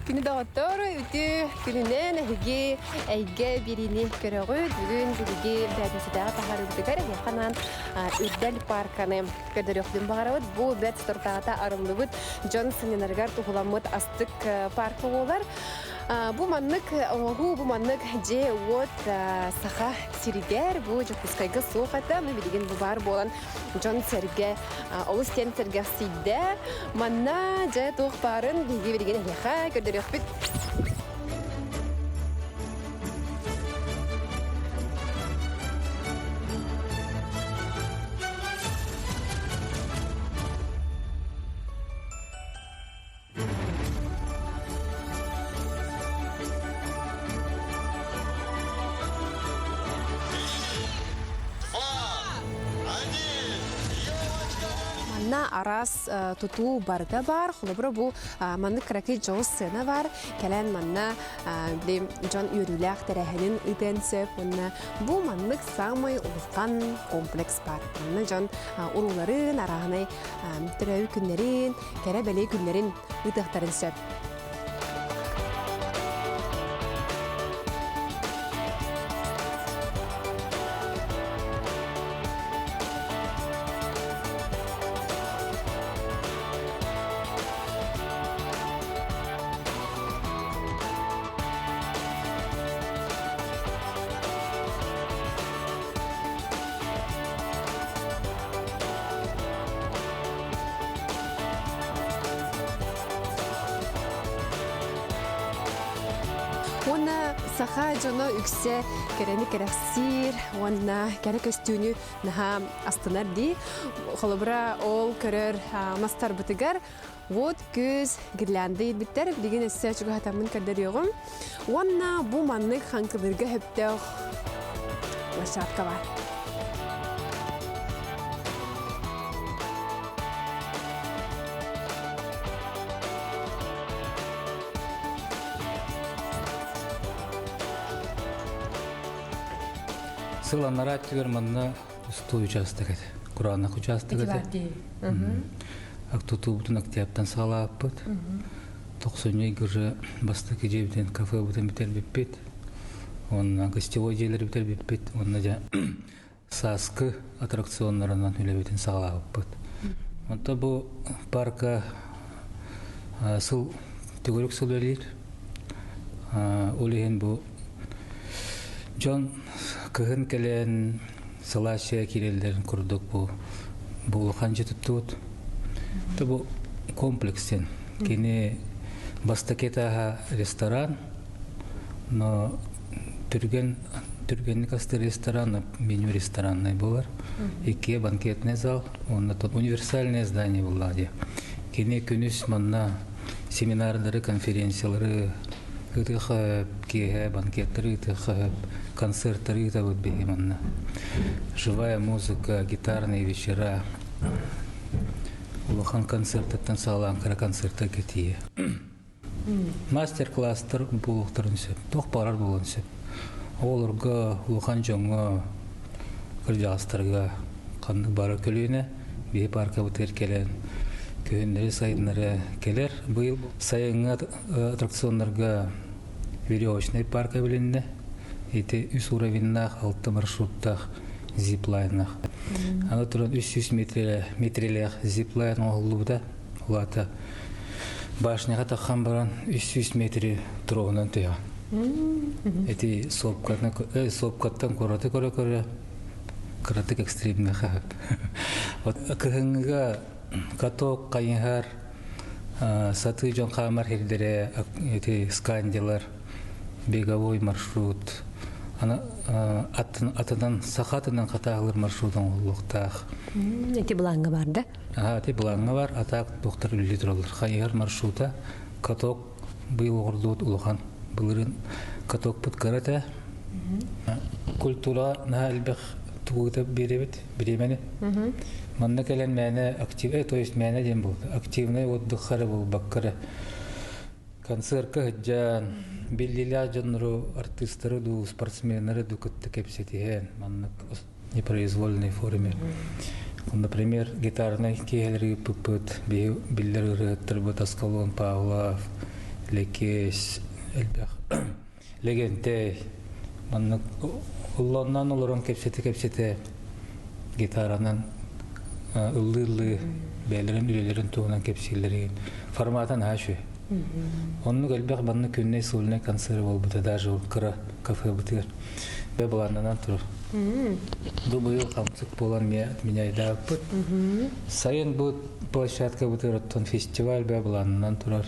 Күнү доҕоттор, үтүө күнүнэн эһиги эйгэ биэриини көрөҕүт. Бүгүн биһиги бээтинсэтээҕи таһаарыыбытыгар эһиэхэ анаан Үрдэл паарканы көрдөрүөхпүтүн баҕарабыт. Бу бэрт соторутааҕыта арыллыбыт дьон сынньанарыгар туһуламмыт астык паарка буолар. Бу маннык оҥоһуу, бу маннык дьиэ-уот Саха сиригэр, бу Дьокуускайга суох этэ. Аны билигин бу баар буолан дьон-сэргэ олус диэн сэргэхсийдэ. Манна дьэ туох баарын биһиги билигин эһиэхэ көрдөрүөхпүт. Манна араас тутуу барыта баар. Холобура бу маннык кыракый дьоҕус сцена баар. Кэлэн манна били дьон үөрүүлээх тэрээһинин ыытыан сөп. Уонна бу маннык саамай улахан комплекс баар. Манна дьон урууларын, арааһынай төрөөбүт күннэрин, кэрэ-бэлиэ күннэрин ыытыахтарын сөп. Уонна саха дьоно үксэ кэрэни кэрэхсиир уонна кэрэ көстүүнү наһаа астынар дии. Холобура, ол көрөр мастарбытыгар вот күз гирлянда иирбиттэр. Билигин өссө чугаһатаммын көрдөрүөҕүм. Уонна бу маннык хаҥкылыырга сөптөөх площадка бар. Сыл анараа өттүгэр манна устуу учаастак этэ. Кураанах учаастак этэ. Тутуубутун октябтан саҕалаабыппыт. Тохсунньу ыйга уже бастакы дьиэбитин кафебытын бүтэрбиппит. Уонна гостевой дьиэлэри бүтэрбиппит. Уонна дьэ сааскы аттракционнарынан үлэбитин саҕалаабыппыт. Онто бу парка сыл төгүрүк сыл үлэлиир. Ол иһин бу дьон кыһын кэлэн сылаас киирэллэрин курдук бу бу улахан дьиэ туттубут. Бу комплекс диэн. Кини бастакы этааһа ресторан, но түргэн түргэнник астыыр ресторан, меню ресторанный буолар. Иккиэ банкетный зал, уонна универсальное здание буолла дии. Кини күнүс манна семинардары, конференциялары ыытыах киэһэ банкеттары ыытыах концерттары ыытабыт биһи манна. Живая музыка, гитарные вечера, улахан концертыттан саҕалаан кыра концерттарга тиийэ. Мастер-класстар буолуохтарын сөп, туох баҕарар буолуон сөп. Оҕолорго, улахан дьоҥҥо, кырдьаҕастарга ханнык баҕарар көлүөнэ биһи пааркабытыгар кэлэн күһүннэри сайыннары кэлэр. Быйыл сайыҥҥы аттракционнарга веревочный парка билиннэ. Ити үс уровеннаах, алта маршруттаах зиплайнах. Аны туран 300 метрелээх зиплайн оҥоһуллубута. Ол аата башняҕа таххан баран 300 метри троһунан түһэҕин. Ити сопкаттан кураты көрө-көрө кыратык экстремнэ хаһып. Кыһыҥҥыга каток, хайыһар, сатыы дьон хаамар сирдэрэ, ити скандилар, беговой маршрут, атынан саха атынан хатааһылыр маршрут оҥоһуллуохтаах. Ити былааҥҥа бар да? Аха, ити былааҥҥа бар, атаак туохтар үлэлии тураллар. Хайыһар маршрута, каток быйыл оҕордубут улахан. Былырыын катокпут кыра этэ. Культура наһаа элбэх тугута биэрэбит, бириэмэни. Манна кэлэн мээнэ актив, то есть мээнэ диэн буолла. Активный отдых эрэ буолбакка эрэ концертка сылдьан, биллиилээх дьоннору, артыыстары дуу, спортсменнары дуу кытта кэпсэтиһэн, маннык непроизвольной форме. Например, гитарнай киэһэлэри ыыппыппыт, биһи биллэр ырыаһыттарбыт Аскалон Павлов, Лекес элбэх Легентэй маннык ылланнан олорон кэпсэтэ-кэпсэтэ гитаранан ыллыы-ыллыы бэйэлэрин үлэлэрин туһунан кэпсииллэрин формата наһаа үчүгэй. Оннук элбэх маннык күннэй сольнай концерт буолбута даже ол кыра кафебытыгар бэ былааннанан турар. Бу быйыл хамсык буолан меняйдаабыппыт. Сайын бу площадкабытыгар оттон фестиваль бэ былааннанан турар.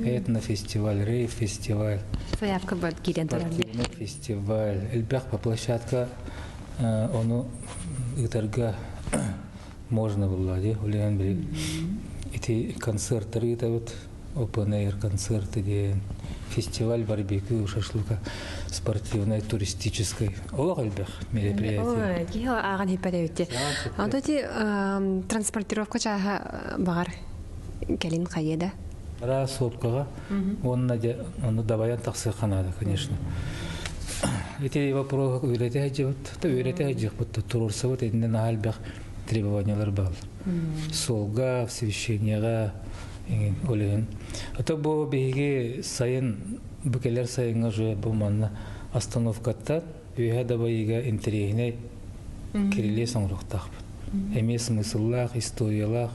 Этнофестиваль, рейв-фестиваль. Заявка бар киирэн турар. Спортивный фестиваль. Элбэх по площадка ону ыытарга можно было ди. Улиан били ити концерттары ыытабыт. Open Air концерты диэн фестиваль барбекю шашлыка спортивный туристический олох элбэх мероприятие. Киһи ааҕан хиппэтэбитти. Ото ти транспортировка чааһа баҕар кэлин хайыа да? Ара сопкаҕа уонна дьэ ону дабайан тахсыахха наада, конечно. Ити вопроһу үөрэтэ сылдьыбыт, да үөрэтэ сылдьыахпыт, туруорсабыт итиннэ наһаа элбэх требованиялар бааллар. Суолга, освещениеҕа, ол иһин. Ото бу биһиги сайын, бу кэлэр сайыҥҥа уже бу манна остановкаттан үөһэ дабайыыга интэриэһинэй кирилиэс оҥоруохтаахпыт. Эмиэ смысллаах, историялаах,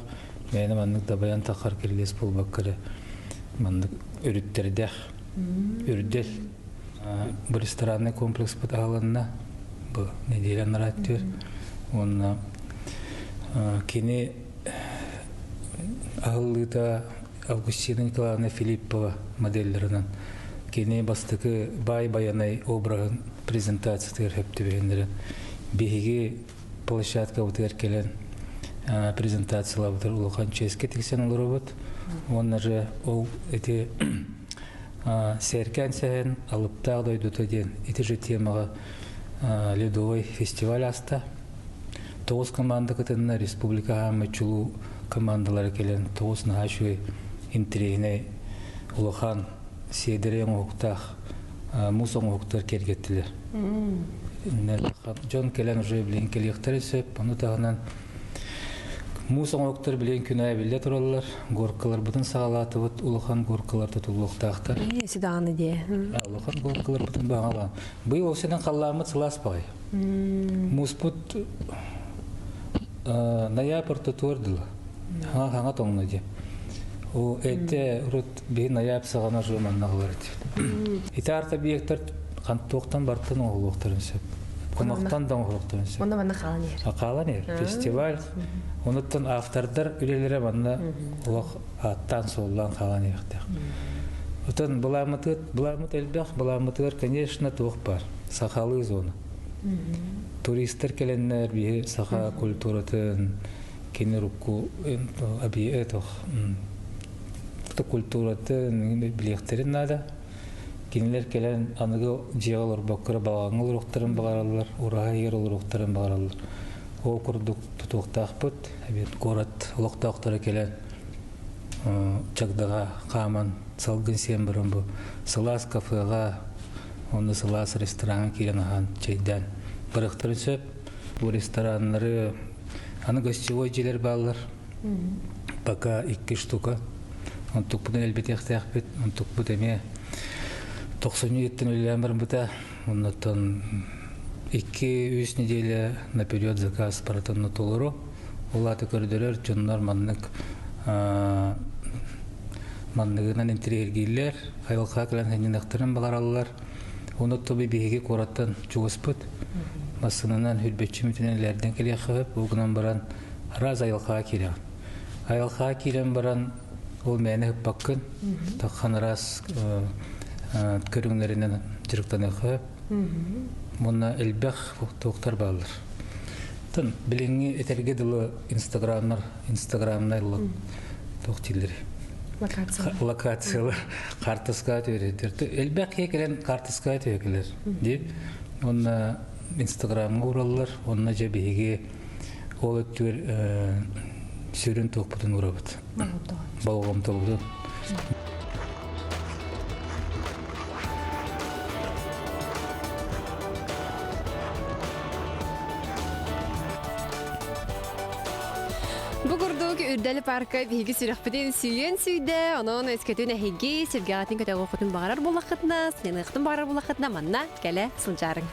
Мээнэ маннык дабайан таххар кирилиэс буолбакка эрэ маннык өрүттэрдээх үрдэл бу ресторанный комплекспыт аһылынна бу неделя анараа уонна кини аһыллыыта Августина Николаевна Филиппова моделлерынан кини бастакы баай байанай обраһын презентациятыгар хөп түбэһиннэрэн биһиги площадкабытыгар кэлэн презентациялабытыр улахан чиэскэ тиксэн олоробут. Уонна же ол ити Сээркээн сэһэн алыптаах дойдута диэн ити же темаҕа ледовый фестиваль аста. Тоҕус команда кытынна республика хааммыт чулуу командалара кэлэн тоҕус наһаа үчүгэй интэриэһинэй улахан сиэдэрэй оҥоһуктаах муус оҥоһуктар киэргэттилэр. Дьон кэлэн уже билигин кэлиэхтэрин сөп. Ону таһынан муус оҥоһуктар билигин күн аайы биллэ тураллар. Горкаларбытын саҕалаатыбыт. Улахан горкалар тутуллуохтаахтар. Сидааны дии. Улахан горкаларбытын баҕалаан. Быйыл ол синэн халлааммыт сылаас баҕай. Мууспут ноябрь тутуор дылы. Хаҥа тоҥно дии. О эдде урут биһи ноябрь саҕана уже манна ылар этибит. Ити арт объектар туохтан бартан оҥоһулуохтарын сөп. Кумахтан да оҥоһулуохтарын сөп. Онно манна хаалан иһэр. Хаалан иһэр. Фестиваль. Онуттан автордар үлэлэрэ манна олох ааттаан-суоллаан хаалан иһиэхтээх. Отон былааммытыгар, былааммыт элбэх, былааммытыгар, конечно, туох бар. Сахалыы зона. Туристар кэлэннэр биһи саха культуратын кини рукку этох культуратын билиэхтэрин наада. Кинилэр кэлэн аныгы дьиэҕэ олорбокко балаҕаҥҥа олоруохтарын баҕараллар, ураһа иһигэр олоруохтарын баҕараллар. Ол курдук тутуохтаахпыт. Эбиэт куорат олохтоохторо кэлэн чагдаҕа хааман салгын сиэн баран бу сылаас кафеҕа уонна сылаас рестораҥҥа киирэн аһаан чэйдээн барыахтарын сөп. Бу рестораннары аны гостевой дьиэлэр бааллар. Пока икки штука. Онтукпутун элбэтиэхтээхпит. Онтукпут эмиэ тохсунньу ыйыттан үлэлээн барбыта. Оннуттан икки-үс неделя наперед заказ барытын толору. Ол аата көрдөрөр дьоннор маннык манныгынан интириэһиргииллэр, айылҕа кэлэн сынньаныахтарын баҕараллар. Ону тобу биһиги куораттан чугаспыт. Массыынанан хүрбэччи мүтүнэн илээрдэн кэлиэххэ сөп. Ол гынан баран араас айылҕаҕа киирэҕин. Айылҕаҕа киирэн баран ол мээнэ ыппаккын. Таххан араас көрүҥнэринэн дьарыктаныахха сөп. Уонна элбэх туохтар бааллар. Тын билиҥҥи этэргэ дылы инстаграмнар, инстаграмнар туох дииллэр локациялар хаартыскаҕа түһэрдэр. Элбэх киһи кэлэн хаартыскаҕа түһэ кэлэр дии. Уонна инстаграмҥа уураллар. Онно дьэ биһиги ол өттүгэр сүрүн туохпутун уурабыт. Болҕомтобутун. Бу курдук Үрдэл парка биһиги сүрэхпитин сүүйэн сүүйдэ, онон өскөтүн эһиги сиргэҕитин көтөҕүөххүтүн баҕарар буоллаххытына, сынньаныаххытын баҕарар буоллаххытына манна кэлэ сылдьаарыҥ.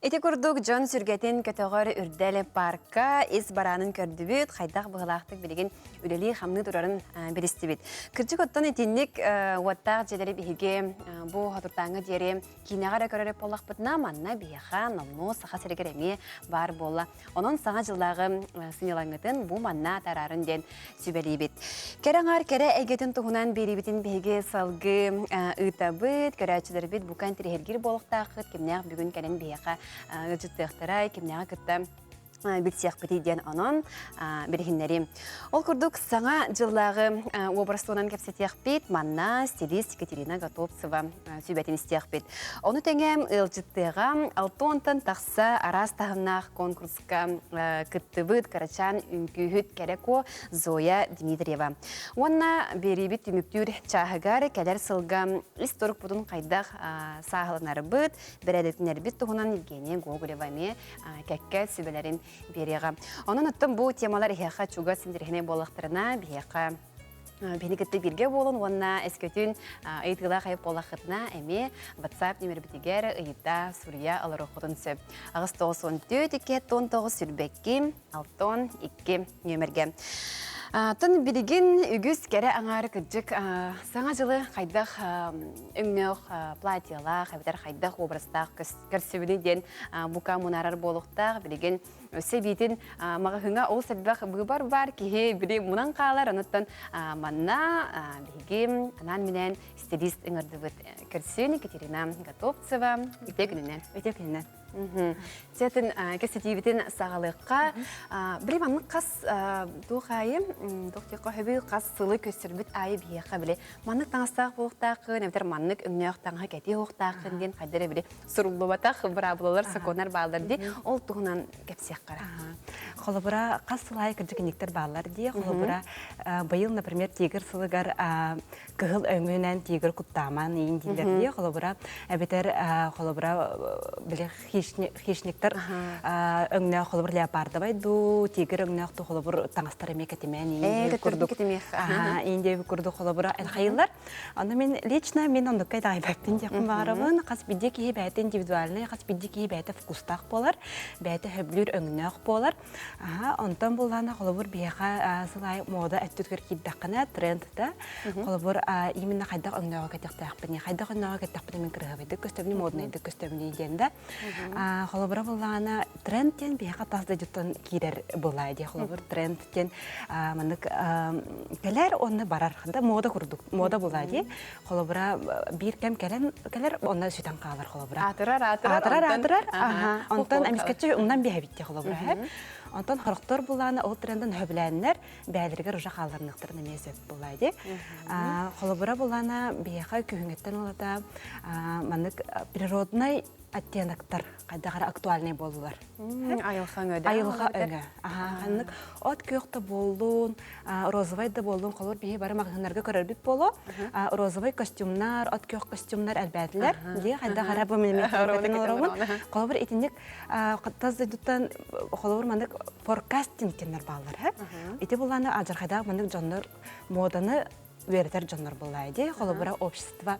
Ити курдук дьон сүргэтин көтөҕөр Үрдэл парка ис бараанын көрдүбүт, хайдах быһылаахтык билигин үлэлии-хамныы турарын билистибит. Кырдьык оттон итинник уоттаах дьиэлэри биһиги бу хотуртааҥҥа диэри киинэҕэ эрэ көрөр буоллахпытына, манна биһиэхэ номнуо Саха сиригэр эмиэ баар буолла. Онон саҥа дьыллааҕы сынньалаҥҥытын бу манна атараарын диэн сүбэлиибит. Кэрэ аҥаар кэрэ эйгэтин туһунан биэриибитин биһиги салгыы ыытабыт. Көрөөччүлэрбит бука интэриэһиргиир буолуохтааххыт. Кимнээх бүгүн кэлэн биһиэхэ ыалдьыттыахтарай, кимнээҕи кытта билсиэхпитий диэн онон билиһиннэриим. Ол курдук саҥа дьыллааҕы уобарастуонан кэпсэтиэхпит. Манна стилист Екатерина Готовцева сүбэтин истиэхпит. Ону тэҥэ ыалдьыттыаҕа 60-тан тахса араас таһымнаах конкурска кыттыбыт кырачаан үҥкүүһүт кэрэ куо Зоя Дмитриева. Уонна биэриибит түмүктүүр чааһыгар кэлэр сылга ис турукпутун хайдах сааһыланарбыт, бэрээдэктэнэрбит туһунан Евгения Гоголева эмиэ кэккэ сүбэлэрин биэриэҕэ. Онон оттон бу темалар эһиэхэ чугас интэриэһинэй буоллахтарына, биһиэхэ биһини кытта бииргэ буолун уонна эскөтүн ыйытыылаах айып буоллаххытына эмиэ WhatsApp нөмербитигэр ыйыта суруйа олоруоххутун сөп. 894 219 сүрбэкки 62 нүөмэргэ. Тын билигин үгүс кэрэ аҥаары кырдьык саҥа дьылы хайдах өҥнөөх платьелаах эбэтэр хайдах образтаах көрсүбүнүй диэн бука мунаарар буолуохтаах. Билигин өссө эбиитин маҕаһыыҥа ол элбэх быыбар баар киһи били мунан хаалар. Онуттан манна биһиги анаан-минээн стилист ыҥырдыбыт. Көрсүөн Екатерина Готовцева. Үтүө күнүнэн. Үтүө күнүнэн. Сэтин кэсэтиибитин саҕалыахха. Били маннык хас туох аайы, туох диэххэ сөбүй, хас сылы көстөрбүт аайы биһиэхэ били маннык таҥастаах буолуохтааххын, эбэтэр маннык өҥнөөх таҥаһы кэтиэ уохтааххын диэн хайда эрэ били суруллубатах быраабылалар, сокуоннар бааллар дии. Ол туһунан кэпсиэххэ эрэ. Холобура, хас сыл аайы кырдьык инниктэр бааллар дии. Холобура, быйыл, например, тигр сылыгар кыһыл өҥүнэн тигр куттааман иин дииллэр дии. Холобура, эбэтэр холобура, били хищниктар өҥнөөх холобур леопардовай дуу, тигр өҥнөөх дуу холобур таҥастар эмиэ кэтимээн иин курдук. Иин диэби курдук холобура хайыллар. Ону мин лично мин оннукка итэҕэйбэппин диэхпин баҕарабын. Хас биирдии киһи бэйэтэ индивидуальнай, хас биирдии киһи бэйэтэ вкустаах буолар, бэйэтэ сөбүлүүр өҥнөөх буолар. Аха, онтон буллаана холобур биһиэхэ сыл аайы мода өттүгэр киирдэххинэ тренд да холобур именно хайдах өҥнөөҕө кэтиэхтээхпиний, хайдах өҥнөөҕө кэттэхпинэ мин кырыһабайдык көстөбүнүй, моднайдык көстөбүнүй диэн да. Холобура буллаана тренд диэн биһиэхэ тас дойдуттан киирэр буоллаа дии. Холобур тренд диэн маннык кэлэр уонна барар да мода курдук мода буолаа дии. Холобура биир кэм кэлэн кэлэр онно сүтэн хаалар холобура. Аатырар, аатырар, аатырар, аатырар. Аха. Онтон эмискэччи умнан биэһэбит дии холобура. Онтон хорохтор булаана ол тренден хөбүлээннэр бэйэлэригэр уже хаалларыныахтарын эмиэ сөп буолаа дии. Холобура булаана биһиэхэ күһүҥҥүттэн ылата маннык природнай оттеноктар хайдах эрэ актуальнай буоллулар. Айылҕа өҥө Айылҕа өҥө. Ханнык от күөх да буоллун, розовай да буоллун, холобур биһи бары маҕаһыыннарга көрөрбүт буолуо. Розовай костюмнар, от күөх костюмнар элбээтилэр. Дии хайдах эрэ бу мин олоробун. Холобур итинник тас дойдуттан холобур маннык форкастинг диэннэр бааллар. Ити буллааны алдьархайдаах маннык дьоннор моданы үөрэтэр дьоннор буоллаа дии. Холобура общество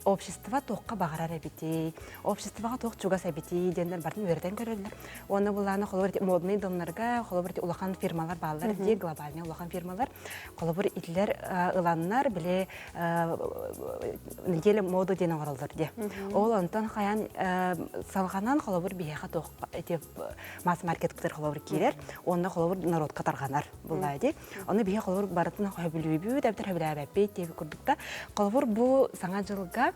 общество туохха баҕарар эбитий, обществоҕа туох чугас эбитий диэннэр барытын үөрэтэн көрөллөр. Уонна булаана холобур модный домнарга, холобур улахан фирмалар бааллар дии, глобальный улахан фирмалар. Холобур итилэр ыланнар били неделя мода диэн оҥороллор дии. Ол онтон хайан салҕанан холобур биһиэхэ туох эти масс-маркет кытар холобур киирэр, уонна холобур народка тарҕанар буллаа дии. Ону биһи холобур барытын хөбүлүүбүт, эбэтэр хөбүлээбэппит диэби курдук да. Холобур бу саҥа дьылга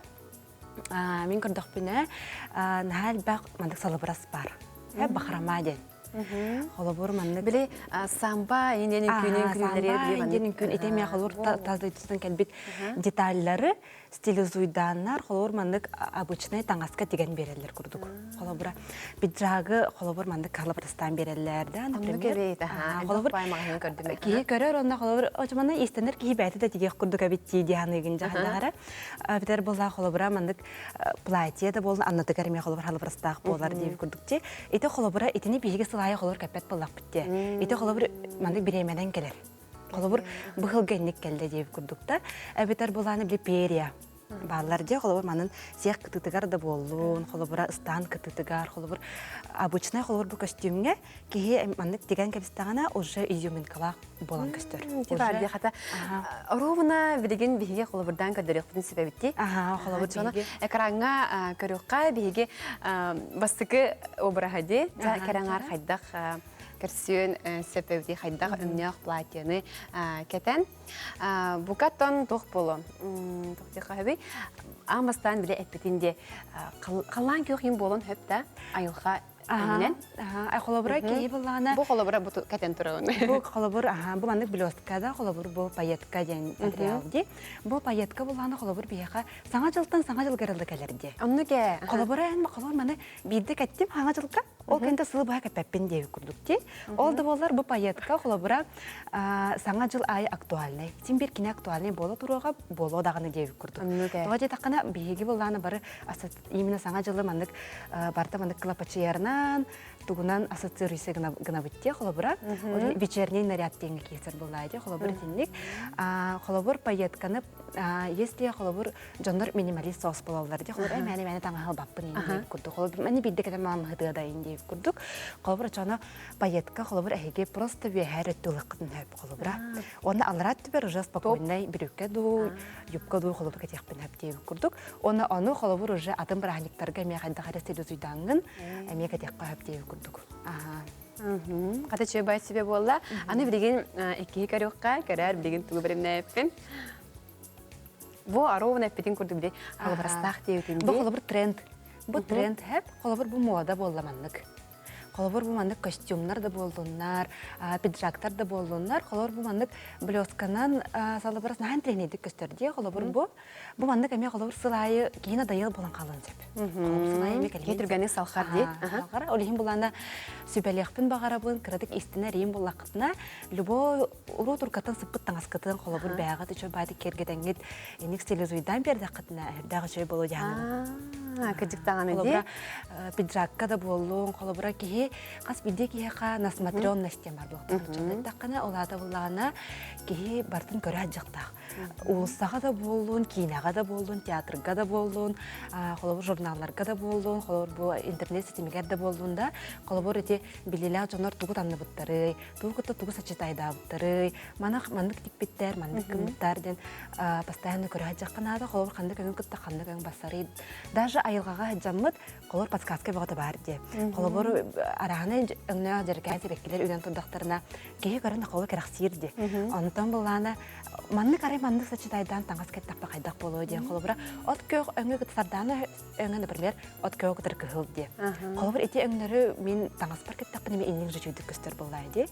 мин көрдөхпүнэ наһаа элбэх маннык салыбырас бар. Бахарама диэн. Холобур маннык Били самба индиэн үҥкүүнүн күнүүлэри самба индиэн үҥкүүн ити эмиэ холобур тас дойдутуттан кэлбит деталлары стилизуйдааннар холобур маннык обычнай таҥаска тигэн биэрэллэр курдук. Холобура пиджагы холобур маннык халабырыстаан биэрэллэр да, например. Холобур киһи көрөр онно холобур очуманы иистэнэр киһи бэйэтэ да тигиэх курдук эбит дии диһаныгын дьаһаннаҕара. Битэр буолла холобура маннык платье да буолла аннатыгар эмиэ холобур халабырыстаах буолар диэбит курдук ти. Ити холобура итини биһиги сылаайа холобур кэппэт буоллахпыт дии. Ити холобур маннык бириэмэнэн кэлэр. Холобур, быһылга инник кэллэ диэбит курдук да. Эбэтэр булааны били перья бааллар дии. Холобур, манын сиэх кытыытыгар да буоллун, холобура ыстаан кытыытыгар, холобур, обычнай холобур бу көстүүмҥэ киһи маннык тигэн кэбистэҕинэ уже изюминкалаах буолан көстөр. Уже хата оруобуна билигин биһиги холобурдаан көрдөрүөхпүтүн сөбөбүттии. Аха, холобур биһиги экраҥҥа көрүөххэ биһиги бастакы обраһа дии. Кэрэҥаар хайдах көрсүөн сөп эбити хайдах өҥнөөх платьены кэтэн букаттан туох боло туох аан бастаан биле эппитин де халлаан күөх им болон хөп да айылха өҥүнэн холобура киһи буллаҕына бу холобура бу кэтэн турабын бу холобур аха бу маннык блестка да холобур бу пайетка диэн материал ди бу пайетка буллаҕына холобур биһиэхэ саҥа дьылтан саҥа дьылга эрэллэ кэлэр ди оннук ээ холобура эн холобур маны биирдэ кэттим саҥа дьылга Ол кэнтэ сылы быһа кэппэппин диэбит курдук дии. Ол да буоллар бу пайетка холобура саҥа дьыл аайы актуальнай. Син биир кини актуальнай буола туруоҕа, буолуо даҕаны диэбит курдук. Тоҕо диэтэххинэ биһиги былаана бары именно саҥа дьылы маннык барыта маннык кылапачыйарынан тугунан ассоциируйся гынабыт дии холобура. Вечерний наряд диэҥҥэ киирсэр буоллаа дии холобур итинник. Холобур пайетканы если холобур дьоннор минималист соус буолаллар дии холобур мээнэ мээнэ таҥаһы ылбаппын иин диэбит курдук холобур маны биирдэ кэтэн маамыһытыа да иин диэбит курдук холобур очоно пайетка холобур эһиги просто үөһээр өттү ылыаххытын сөп холобура уонна аллараа өттүбэр уже спокойнай бүрүккэ дуу юбка дуу холобур кэтиэхпин сөп диэбит курдук уонна ону холобур уже атын бырааһынньыктарга эмиэ хайдах эрэ стилизуйдааҥҥын эмиэ кэтиэххэ сөп диэбит курдук Хата чүөбай себе буолла. Аны билигин иккиһи көрүөххэ, көрөр билигин тугу бэримнээппин. Бу ароун эппитин курдук били холобурастаах диэбитин Бу холобур тренд. Бу тренд хэп, холобур бу мода буолла маннык. Холобур бу маннык костюмнар да буоллуннар, пиджактар да буоллуннар, холобур бу маннык блесканан салыбырас наһаа интэриэһинэйдик көстөр дии. Холобур бу бу маннык эмиэ холобур сыл аайы киһи надоел буолан хаалыан сөп. Холобур сыл аайы эмиэ кэлиэн түргэнник салхар дии. Салхар. Ол иһин булаана сүбэлиэхпин баҕарабын, кыратык истинэр иим буллаххытына, любой уруу туркатын сыппыт таҥаскытын холобур бэйэҕит үчүгэй баайдык киэргэтэҥҥит инник стилизуйдаан биэрдэххитинэ үрдээх үчүгэй буолуо дьаһанабын. Кырдьык даҕаны дии. Пиджакка да буоллун, холобура киһи хас биирдии киһиэхэ насмотренность диэн бар буолуохтаах. Эттэххинэ, ол аата буллаҕына киһи барытын көрө сылдьыахтаах. Уулуссаҕа да буоллун, киинэҕэ да буоллун, театрга да буоллун, холобур журналларга да буоллун, холобур бу интернет ситимигэр да буоллун да, холобур ити билиилээх дьоннор тугу танныбыттарый, тугу кытта тугу сочетайдаабыттарый, манах маннык тикпиттэр, маннык гыммыттар диэн постоянно көрө сылдьахха наада, холобур ханнык өҥү кытта ханнык өҥ бассарый. Даже айылҕаҕа сылдьаммыт, холобур подсказка бөҕөтө баар диэ. Холобур арааһынай өҥнөөх дьэркээн сибэккилэр үүнэн турдахтарына киһи көрөн холобур кэрэхсиир дии. Онтон былаана маннык арай маннык сочетайдаан таҥас кэттэхпэ хайдах буолуо диэн холобура от күөх өҥү кытта сардаана өҥө например от күөх кытары кыһыл диэ. Холобур ити өҥнөрү мин таҥаспар кэттэхпинэ мин инник жучуйдук көстөр буоллаа дии.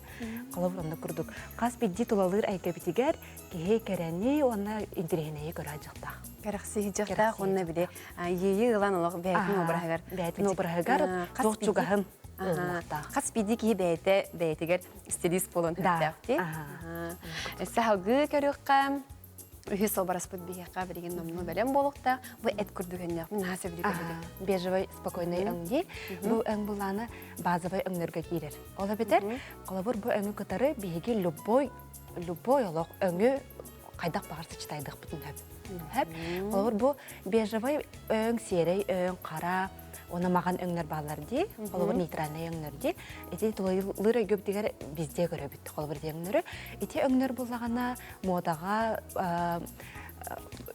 Холобур оннук курдук хас биирдии тулалыыр эйгэбитигэр киһи кэрэни уонна интэриэһинэйи көрө сылдьыахтаах. Кэрэхсии сылдьыахтаах уонна били иэйии ылан олох бэйэтин обраһыгар бэйэтин обраһыгар туох чугаһын ылынахтаах. Хас биирдии киһи бэйэтэ бэйэтигэр стилист буолан сөптөөх дии. Өссө салгыы көрүөххэ үһүс обраспыт биһиэхэ билигин номнуо бэлэм буолуохтаах. Бу эт курдук өҥнөөх. Мин наһаа сөбүлүү көрбүтүм. Бежевый спокойный өҥ дии. Бу өҥ булааны базовый өҥнөргө киирэр. Ол эбэтэр, холобур бу өҥү кытары биһиги любой любой олох өҥү хайдах баҕар сочетайдыахпытын сөп. Сөп. Холобур бу бежевый өҥ, сиэрэй өҥ, хара, уонна маҕан өҥнөр бааллар дии. Холобур нейтральнай өҥнөр дии. Ити тулалыыр өйгөбүтүгэр везде көрөбүт. Холобур ити өҥнөрү. Ити өҥнөр буллаҕына модаҕа.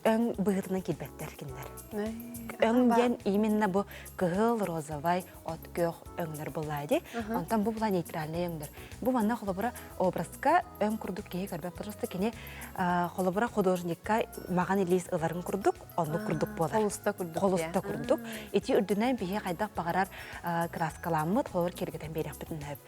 Өҥ быһыытынан киирбэттэр кинилэр. Өҥ диэн именно бу кыһыл, розовай, от күөх өҥнөр буоллаа дии. Онтон бу була нейтральный өҥнөр. Бу манна холобура образка өҥ курдук киһи көрбөт, просто кини холобура художникка маҕан илиис ыларын курдук, оннук курдук буолар. Холуста курдук. Холуста курдук. Ити үрдүнэн биһи хайдах баҕарар краскаламмыт, холобур киэргэтэн биэриэхпитин сөп.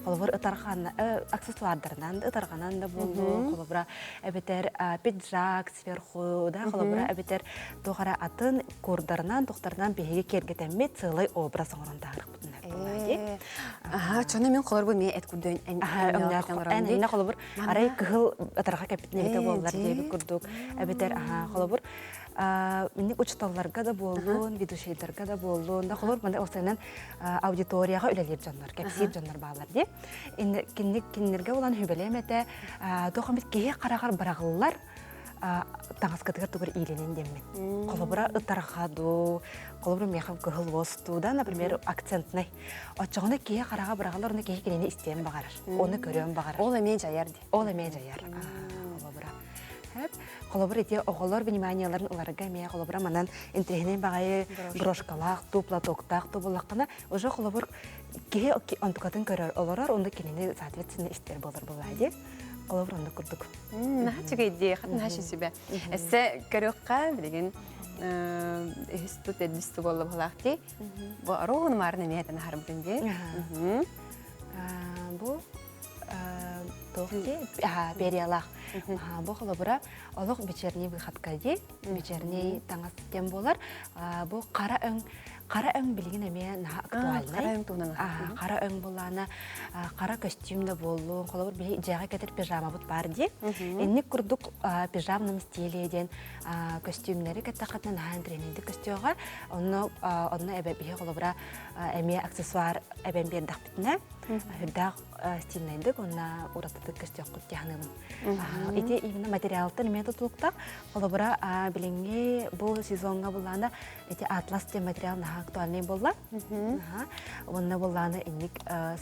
Холобур ытарҕан аксессуардарынан ытарҕанан да буоллун, холобура эбэтэр пиджак сверху, да, холобура эбэтэр туох эрэ атын курдарынан, тухтарынан биһиги киэргэтэммит сыалай образ оҥорон таһаарыахпытын сөп буоллаа дии. Аха, чону мин холобур бу эт курдук эн холобур арай кыһыл ытарҕа кэппитин эбитэ буоллар диэбит курдук эбэтэр аха холобур минник учууталларга да буоллун, ведущайдарга да буоллун, да холобур манда осайынан аудиторияҕа үлэлиир дьоннор, кэпсиир дьоннор бааллар дии. Кинник кинилэргэ булан хүбэлиэм этэ, туох эмит киһи хараҕар быраҕыллар таҥаскытыгар тугар иилэнин диэммин. Холобура ытарҕа дуу, холобура миэхэ кыһыл уос дуу, да, например, акцентнай. Оччоҕуна киһи хараҕа быраҕыллар, ону киһи кинини истиэн баҕарар, ону көрүөн баҕарар. Ол эмиэ дьайар дии. Ол эмиэ дьайар. Холобура. Холобур ити оҕолор вниманиеларын ыларга эмиэ холобура манан интэриэһинэй баҕайы брошкалаах туу, платоктаах туу буллаххына, уже холобур киһи онтукатын көрөр олорор, онно кинини соответственно истэр буолар буолаа дии. Холобур оннук курдук. Наһаа үчүгэй дии, хат наһаа сүбэ. Эссе көрүөххэ билигин үһүс ту төрдүс ту буолла быһылаах дии. Бу оруоһун маарын эмиэ этэн аһарбытын дии. Бу туох дии? Периялаах. Бу холобура олох вечерний выходка дии. Вечерний таҥас диэн буолар. Бу хара өҥ хара өҥ билигин эмиэ наһаа актуальнай. Хара өҥ туһунан. Хара өҥ булаана хара костюм да буоллун, холобур биһи дьиэҕэ кэтэр пижамабыт баар дии. Инник курдук пижамном стиле диэн костюмнары кэттэххитинэ наһаа интэриэһинэйдик көстүөҕэ. Онно онно эбэ биһи холобура эмиэ аксессуар эбэн биэрдэхпитинэ үрдээх стильнайдык уонна уратытык көстүөххүт дии саныыбын. Ити именно материалтан эмиэ тутулуктаах. Холобура билиҥҥи бу сезоҥҥа буллаана ити атлас диэн материал наһаа актуальный буолла. Уонна буллаана инник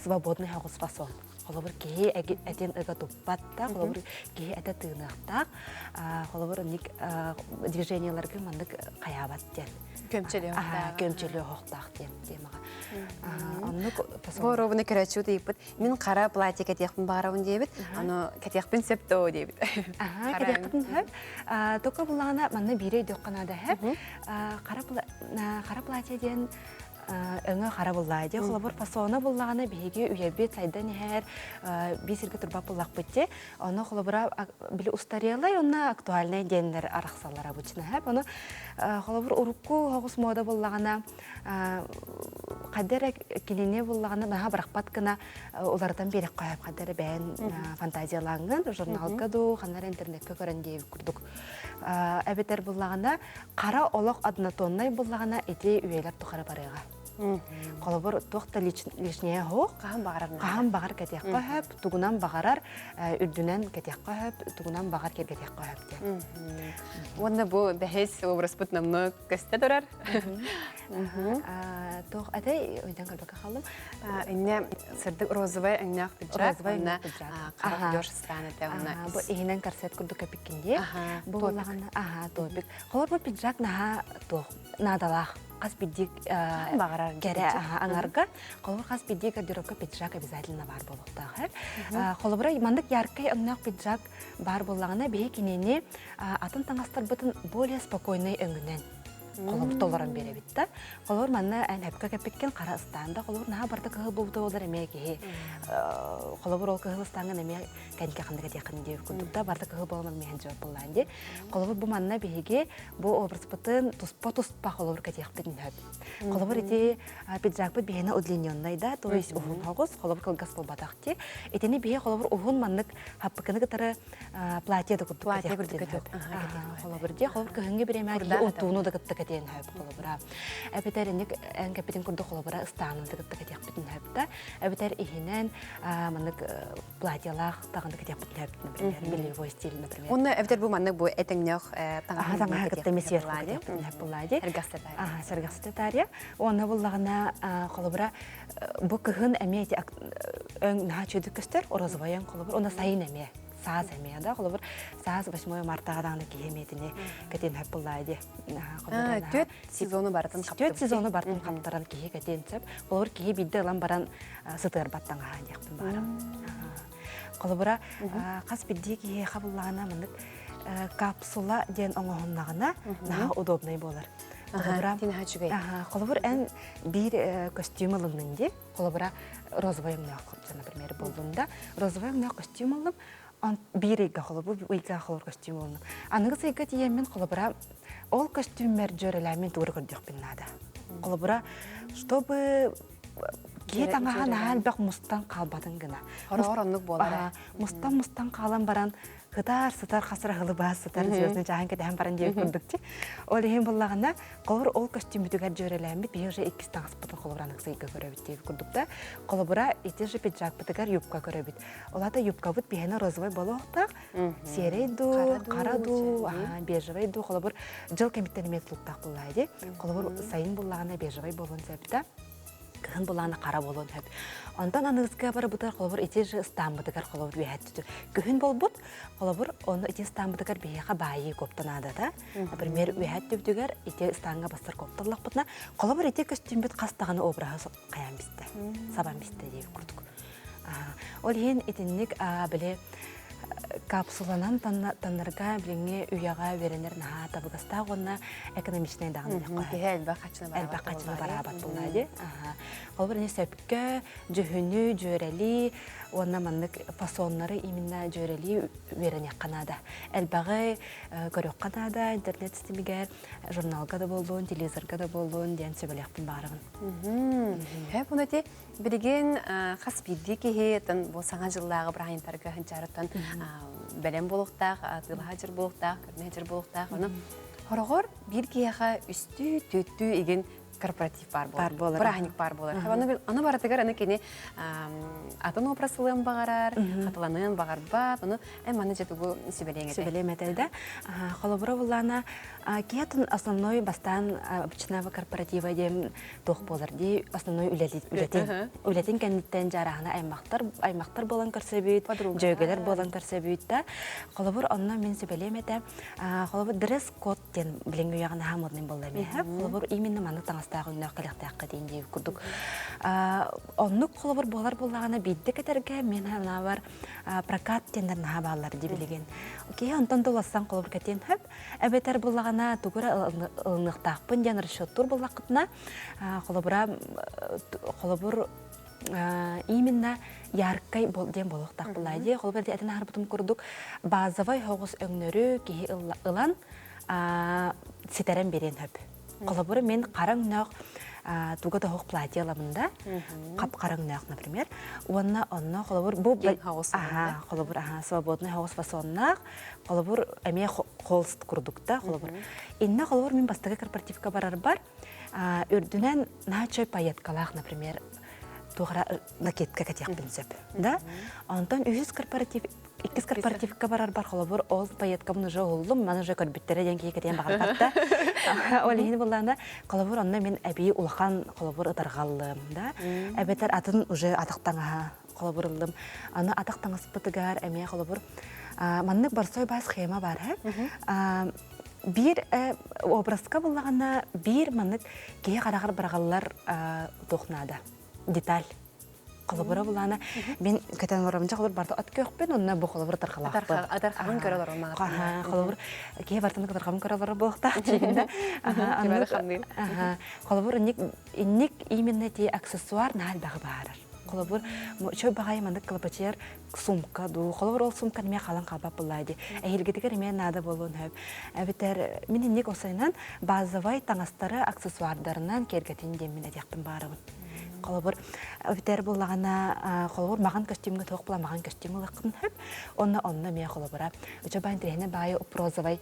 свободный соҕус фасон. Холобур киһи этин ыга туппат да, холобур киһи этэ тыыныахтаах. Холобур инник движениеларга маннык хайаабат диэн. Көмчөлүөхтаах. Көмчөлүөхтаах диэн темаҕа. Оннук Бу оруобуна көрөөччү ыйыппыт. Мин хара платье кэтиэхпин баҕарабын диэбит. Аны кэтиэхпин сөп доо диэбит. Аха, кэтиэхпин сөп. Только буллаҕына манна биири өйдүөххэ наада һэ. Хара платье диэн өҥө хара буллаа дии. Холобур, фасона буллаҕына биһиги үйэбит сайдан иһэр, биир сиргэ турбат буллахпыт дии. Ону холобура били устарелай уонна актуальнай диэннэр арахсаллар обычно. Ону холобур урукку оҕус мода буллаҕына хайда эрэ кинини буллаҕына наһаа бырахпат гына уларытан биэрэххэ сөп хайда эрэ бэйэн фантазиялааҥҥын журналга дуу ханна эрэ интернеккэ көрөн диэбит курдук эбэтэр буллаҕына хара олох однотоннай буллаҕына ити үйэлэр тухары барыаҕа. Холобур, туох да лишнее суох. Хаһан баҕарар. Хаһан баҕар кэтиэххэ сөп, тугунан баҕарар үрдүнэн кэтиэххэ сөп, тугунан баҕар киэргэтиэххэ сөп диэн. Уонна бу бэһис образпыт намно көстө турар. Туох этэй өйдөн көрбөккө хааллым. Инне сырдык розовый өҥнөөх пиджак. Розовый өҥнөөх пиджак. Хара худож стан этэ уонна бу иһинэн корсет курдук кэпиккин дии. Бу аха топик. Холор бу пиджак наһаа туох наадалаах хас биирдии баҕарар кэрэ аҥарга холобур хас биирдии гардеробка пиджак обязательно баар буолуохтаах холобура маннык яркай өҥнөөх пиджак баар буоллаҕына биһи кинини атын таҥастарбытын более спокойнай өҥүнэн холобур толорон биэрэбит да холобур манна эн эпкэ кэппиккин хара ыстаан да холобур наһаа барыта кыһыл буолбута буоллар эмиэ киһи холобур ол кыһыл ыстааҥҥын эмиэ кэнники ханнык этиэххин диэбит курдук да барыта кыһыл буолан миэхэн дьиэбит буоллаан дии холобур бу манна биһиги бу образпытын туспа-туспа холобур кэтиэхпитин сөп. Холобур ити пиджакпыт биһиэнэ удлиненный да, то есть уһун хоҕус, холобур кылгас буолбатах ти. Итини биһи холобур уһун маннык хаппыкыны кытары платье да курдук кэтиэхпитин сөп. Холобур дии, холобур кыһыҥҥы бириэмэ киһи отууну да кытта кэтиэн сөп холобура. Эбэтэр инник эн кэппитин курдук холобура ыстааны да кытта кэтиэхпитин сөп да. Эбэтэр иһинэн маннык платьелаах таҕаны кэтиэхпитин сөп, например, бельевой стиль, например. Онно эбэтэр бу маннык бу этэҥнээх таҥаһы кытта мессиер кэтиэхпитин Сэргэхситэ Сэргэхситэ таарыйа. Уонна буллаҕына холобура бу кыһын эмиэ ити өҥ наһаа үчүгэйдик көстөр, розовай өҥ холобур, уонна сайын эмиэ. Саас эмиэ да, холобур, саас 8 мартаҕа даҕаны киһи эмиэтини кэтиэн сөп буоллаа дии. Түөрт сезону барытын Түөрт сезону барытын хаптаран киһи кэтиэн сөп. Холобур, киһи биирдэ ылан баран сытыарбат таҥаһа диэхпин баарым. Холобура, хас биирдии киһиэхэ буллаҕына маннык капсула диэн оҥоһуннаҕына наһаа удобнай буолар. Холобура, холобур, эн биир көстүүм ылынныҥ дии. Холобура, розовай өҥнөөх, например, буоллун да, розовай өҥнөөх көстүүм ыллым, биир ыйга холобур, ыйга холобур көстүүм ылынным. Аныгыс ыйга тиийэммин холобура, ол көстүүммэр дьүөрэлээммин тугу көрдүөхпүн наада. Холобура, чтобы киһи таҥаһа наһаа элбэх мустан хаалбатын гына. Хороҕор оннук буолар. Мустан-мустан хаалан баран сытар сытар хасыр аһылы баас сытар звездный чааһын кэтэһэн баран диэбит курдук ти. Ол иһин буллаҕына, холобур ол көстүүммүтүгэр дьүөрэлээммит биһи уже иккис таҥаспытын холобур аныгыс ыйга көрөбүт диэбит курдук да. Холобура ити же пиджакпытыгар юбка көрөбүт. Ол аата юбкабыт биһиэнэ розовай болуохтаах, серый дуу, хара дуу, бежевый дуу, холобур дьыл кэмиттэн эмиэ тутулуктаах буоллаа дии. Холобур сайын буллаҕына бежевый буолуон сөп да. Кыһын булаана хара буолуон сөп. Онтон аныгыскыга барыбытыгар холобур ити же ыстааммытыгар холобур үөһэттүтү. Күһүн буолбут, холобур ону ити ыстааммытыгар биһиэхэ баайыы куопта наадата. Например, үөһэттүбүтүгэр ити ыстааҥҥа бастар куопталлахпытына, холобур ити көстүүммүт хас даҕаны обраһы хайаан бистэ, сабан бистэ диэбит курдук. Ол иһин итинник били капсуланан таннарга билиҥҥи үйэҕэ үөрэнэр наһаа табыгастаах уонна экономичнай даҕаны Киһи элбэх хаччыны элбэх хаччыны бараабат буоллаа дии. Холобур, ини сөпкө дьүһүнү, дьүөрэлии уонна маннык фасоннары именно дьүөрэлии үөрэниэххэ наада. Элбэҕи көрүөххэ наада интернет ситимигэр, журналга да буоллун, телевизорга да буоллун диэн сүбэлиэхпин баарабын. Хөп ити Билигин хас биирдии киһи бу саҥа дьыллааҕы бырааһынньыктарга ханчаарыттан бэлэм буолуохтаах, атыылаһа дьыр буолуохтаах, көрүнэ дьыр буолуохтаах. Ону хороҕор биир киһиэхэ үстүү, түөттүү игин корпоратив баар буолар. Бырааһынньык баар буолар. Аны барытыгар аны кини атын образ ылыан баҕарар, хатыланыан баҕарбат. Ону эн манна дьэ тугу сүбэлиэҥ этэй? Сүбэлиэм этэй да. Холобура буллаана киһи основной бастаан обычного корпоратива диэн туох буолар дии основной үлэтин үлэтин кэнниттэн дьаараһына аймахтар аймахтар буолан көрсөбүт дьүөгэлэр буолан көрсөбүт да холобур онно мин сүбэлиэм этэ холобур дресс-код диэн билиҥҥи үйэҕэ наһаа модный буолла эмиэ холобур именно маннык таҥастаах өҥнөөх кэлиэхтээххэ диэн диэбит курдук оннук холобур буолар буоллаҕына биирдэ кэтэргэ мин санаабар прокат диэннэр наһаа бааллар дии билигин киһи онтон да улассан холобур кэтиэн сөп Эбэтэр буллаҕына тугу эрэ ылыныахтаахпын диэн расчеттуур буоллаххытына, холобура, холобур именно яркай диэн буолуохтаах буоллаа дии. Холобур этин аһарбытым курдук базовай соҕус өҥнөрү киһи ылан ситэрэн биэриэн сөп. Холобур мин хара өҥнөөх туга да оһох платье ыламын да, хап-хара өҥнөөх, например. Уонна онно холобур бу холобур аха свободный соҕус фасоннаах Холобур, эмиэ холст курдук да, холобур. Инна холобур мин бастакы корпоративка барарбар үрдүнэн наһаа чой пайеткалаах, например, туохара накидка кэтиэхпин сөп, да? Онтон үһүс корпоратив иккис корпоративка барарбар холобур ол пайеткабын уже уһуллум, маны уже көрбүттэрэ диэн киһи кэтиэн баҕарбат да. Ол иһин буллаана холобур онно мин эбии улахан холобур ытарҕаллым, да? Эбэтэр атын уже атах таҥаһа холобур ыллым. Аны атах таҥаспытыгар эмиэ холобур маннык борсой баа схема бар э биир образка буллаҕына биир маннык киһи хараҕар быраҕаллар туох наада деталь холобура булаана мин кэтэн олоромдьа холобур барда от көөхпүн онно бу холобур тархалаахпын атархабын көрө олором холобур киһи бартын кытархабын көрө олорор буолуохтаах да холобур инник инник именно ти аксессуар наһаа элбэҕи баарар Холобур, чой баҕайы маннык кылапачыйар сумка дуу, холобур ол сумка эмиэ халан хаалбат буоллаа дии. Эһиилгитигэр эмиэ наада буолуон сөп. Эбэтэр мин инник осайынан базовай таҥастары аксессуардарынан киэргэтин диэммин этиэхпин баарабын. Холобур, эбэтэр буоллаҕына, холобур маҕан көстүүмҥэ туох була маҕан көстүүм ылыаххын сөп. Онно онно эмиэ холобура, үчүгэй интэриэһинэй баайы прозовай